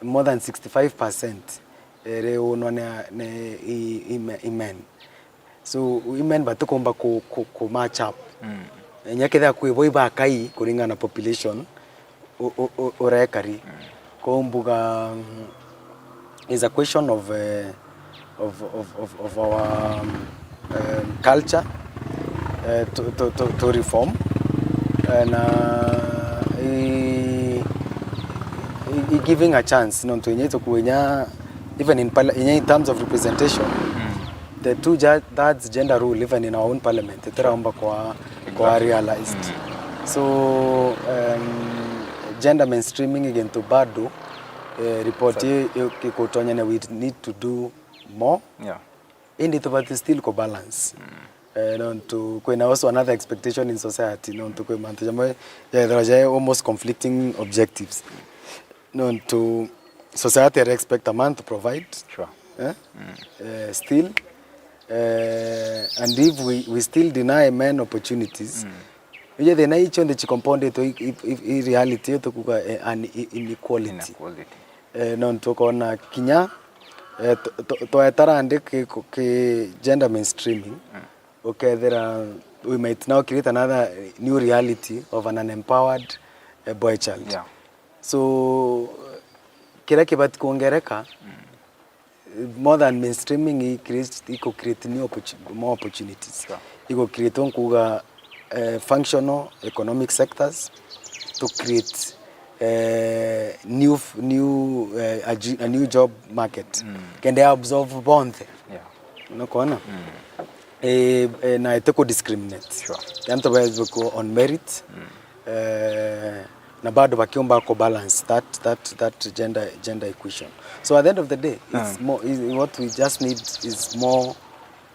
more than sixty-five percent ere unwa ni, ni i- i- i men. So women batikumba ku, ku, ku match up. Enya kethira kwi bo ibakai kuringana na population u- u- u- urekari. Kou mbuga mm, is a question of, eh, of, of, of, of our um, um, culture eh, to, to, to, to reform eh, na i, i, i giving a chance nontu inya itukuenya even in, parlia- inya in terms of representation the two ja- thirds gender rule even in our own parliament itiraumba kwa, kwa realized. So, um, gender mainstreaming i gintu bado, eh, report Sa- i, i, ikutonya na we need to do more. Yeah. Indi tubati still ku balance. Eh, nontu kwina also another expectation in society, nontu kwi mantu jamwe jaithirwa ja almost conflicting objectives. Nontu society are expect a man to provide. Sure. Eh? Eh, still, eh, and if we, we still deny men opportunities, ije thina icio nthe chicompoundetwe i, i, i, i reality iyo tukuga, eh, an i-, inequality. Inequality. Eh, nontu ukona kinya, eh, tw-, tw-, twetara ndi ki, ki gender mainstreaming, ukethira we might now create another new reality of an unempowered, eh, boy child. Yeah. So, kiria kibati kuongereka, more than mainstreaming, i create, iko create new opportu-, more opportunities. Sure. Iko create, nkuga, eh, functional economic sectors to create, eh, new f-, new, eh, a ju-, a new job market. Kende absorb bonthe. Yeah. Unakuona? Eh, eh, na ete ku discriminate. Sure. Antu baethwe ku on merit. Eh, na bado bakiumba ku balance that, that, that gender, gender equation. So at the end of the day, it's more, is, what we just need is more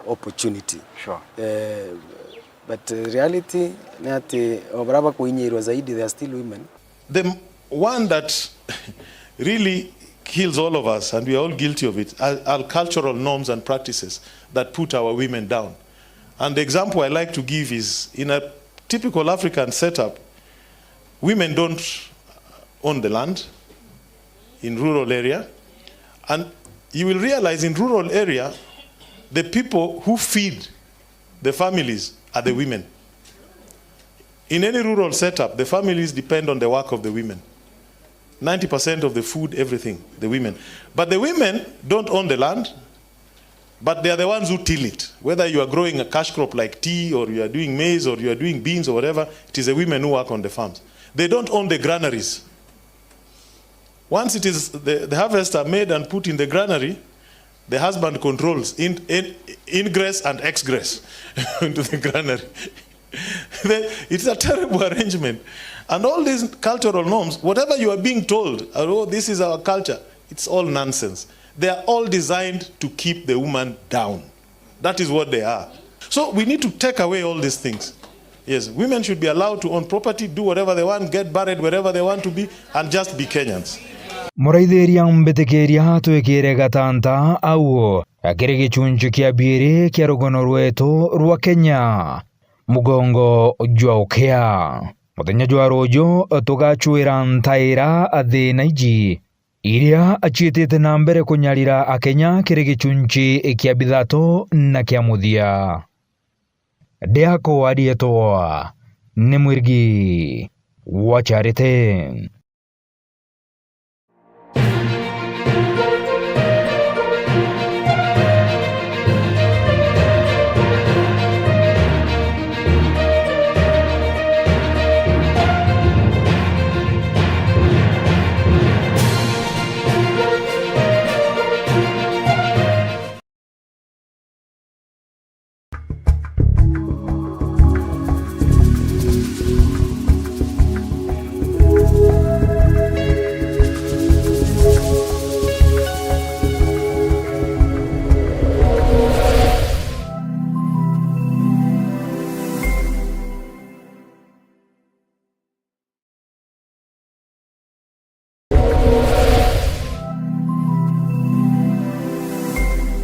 opportunity. Sure. Eh, but, eh, reality ni ati o baria bakuinyiirwa zaidi, they are still women. The m-, one that really kills all of us, and we are all guilty of it, are, are cultural norms and practices that put our women down. And the example I like to give is, in a typical African setup, women don't own the land in rural area, and you will realize in rural area, the people who feed the families are the women. In any rural setup, the families depend on the work of the women. Ninety percent of the food, everything, the women. But the women don't own the land, but they are the ones who till it. Whether you are growing a cash crop like tea, or you are doing maize, or you are doing beans, or whatever, it is the women who work on the farms. They don't own the granaries. Once it is the, the harvest are made and put in the granary, the husband controls in, in, ingress and exgress into the granary. The, it's a terrible arrangement. And all these cultural norms, whatever you are being told, "Oh, this is our culture," it's all nonsense. They are all designed to keep the woman down. That is what they are. So we need to take away all these things. Yes, women should be allowed to own property, do whatever they want, get married wherever they want to be, and just be Kenyans. Muraithiria, mbitikiria twikire gatanta au kiri gichunchi kia biiri kia rugano rwetu rwa Kenya, Mugongo jwa Ukia. Muthenya jwa ruuju tugachwira ntaira thiina iji iria aciitite na mbere kunyarira Akenya kiri gichunchi kia bithatu na kia muthia. Ndiakwa riitwa ni Mwirigi wa Charity.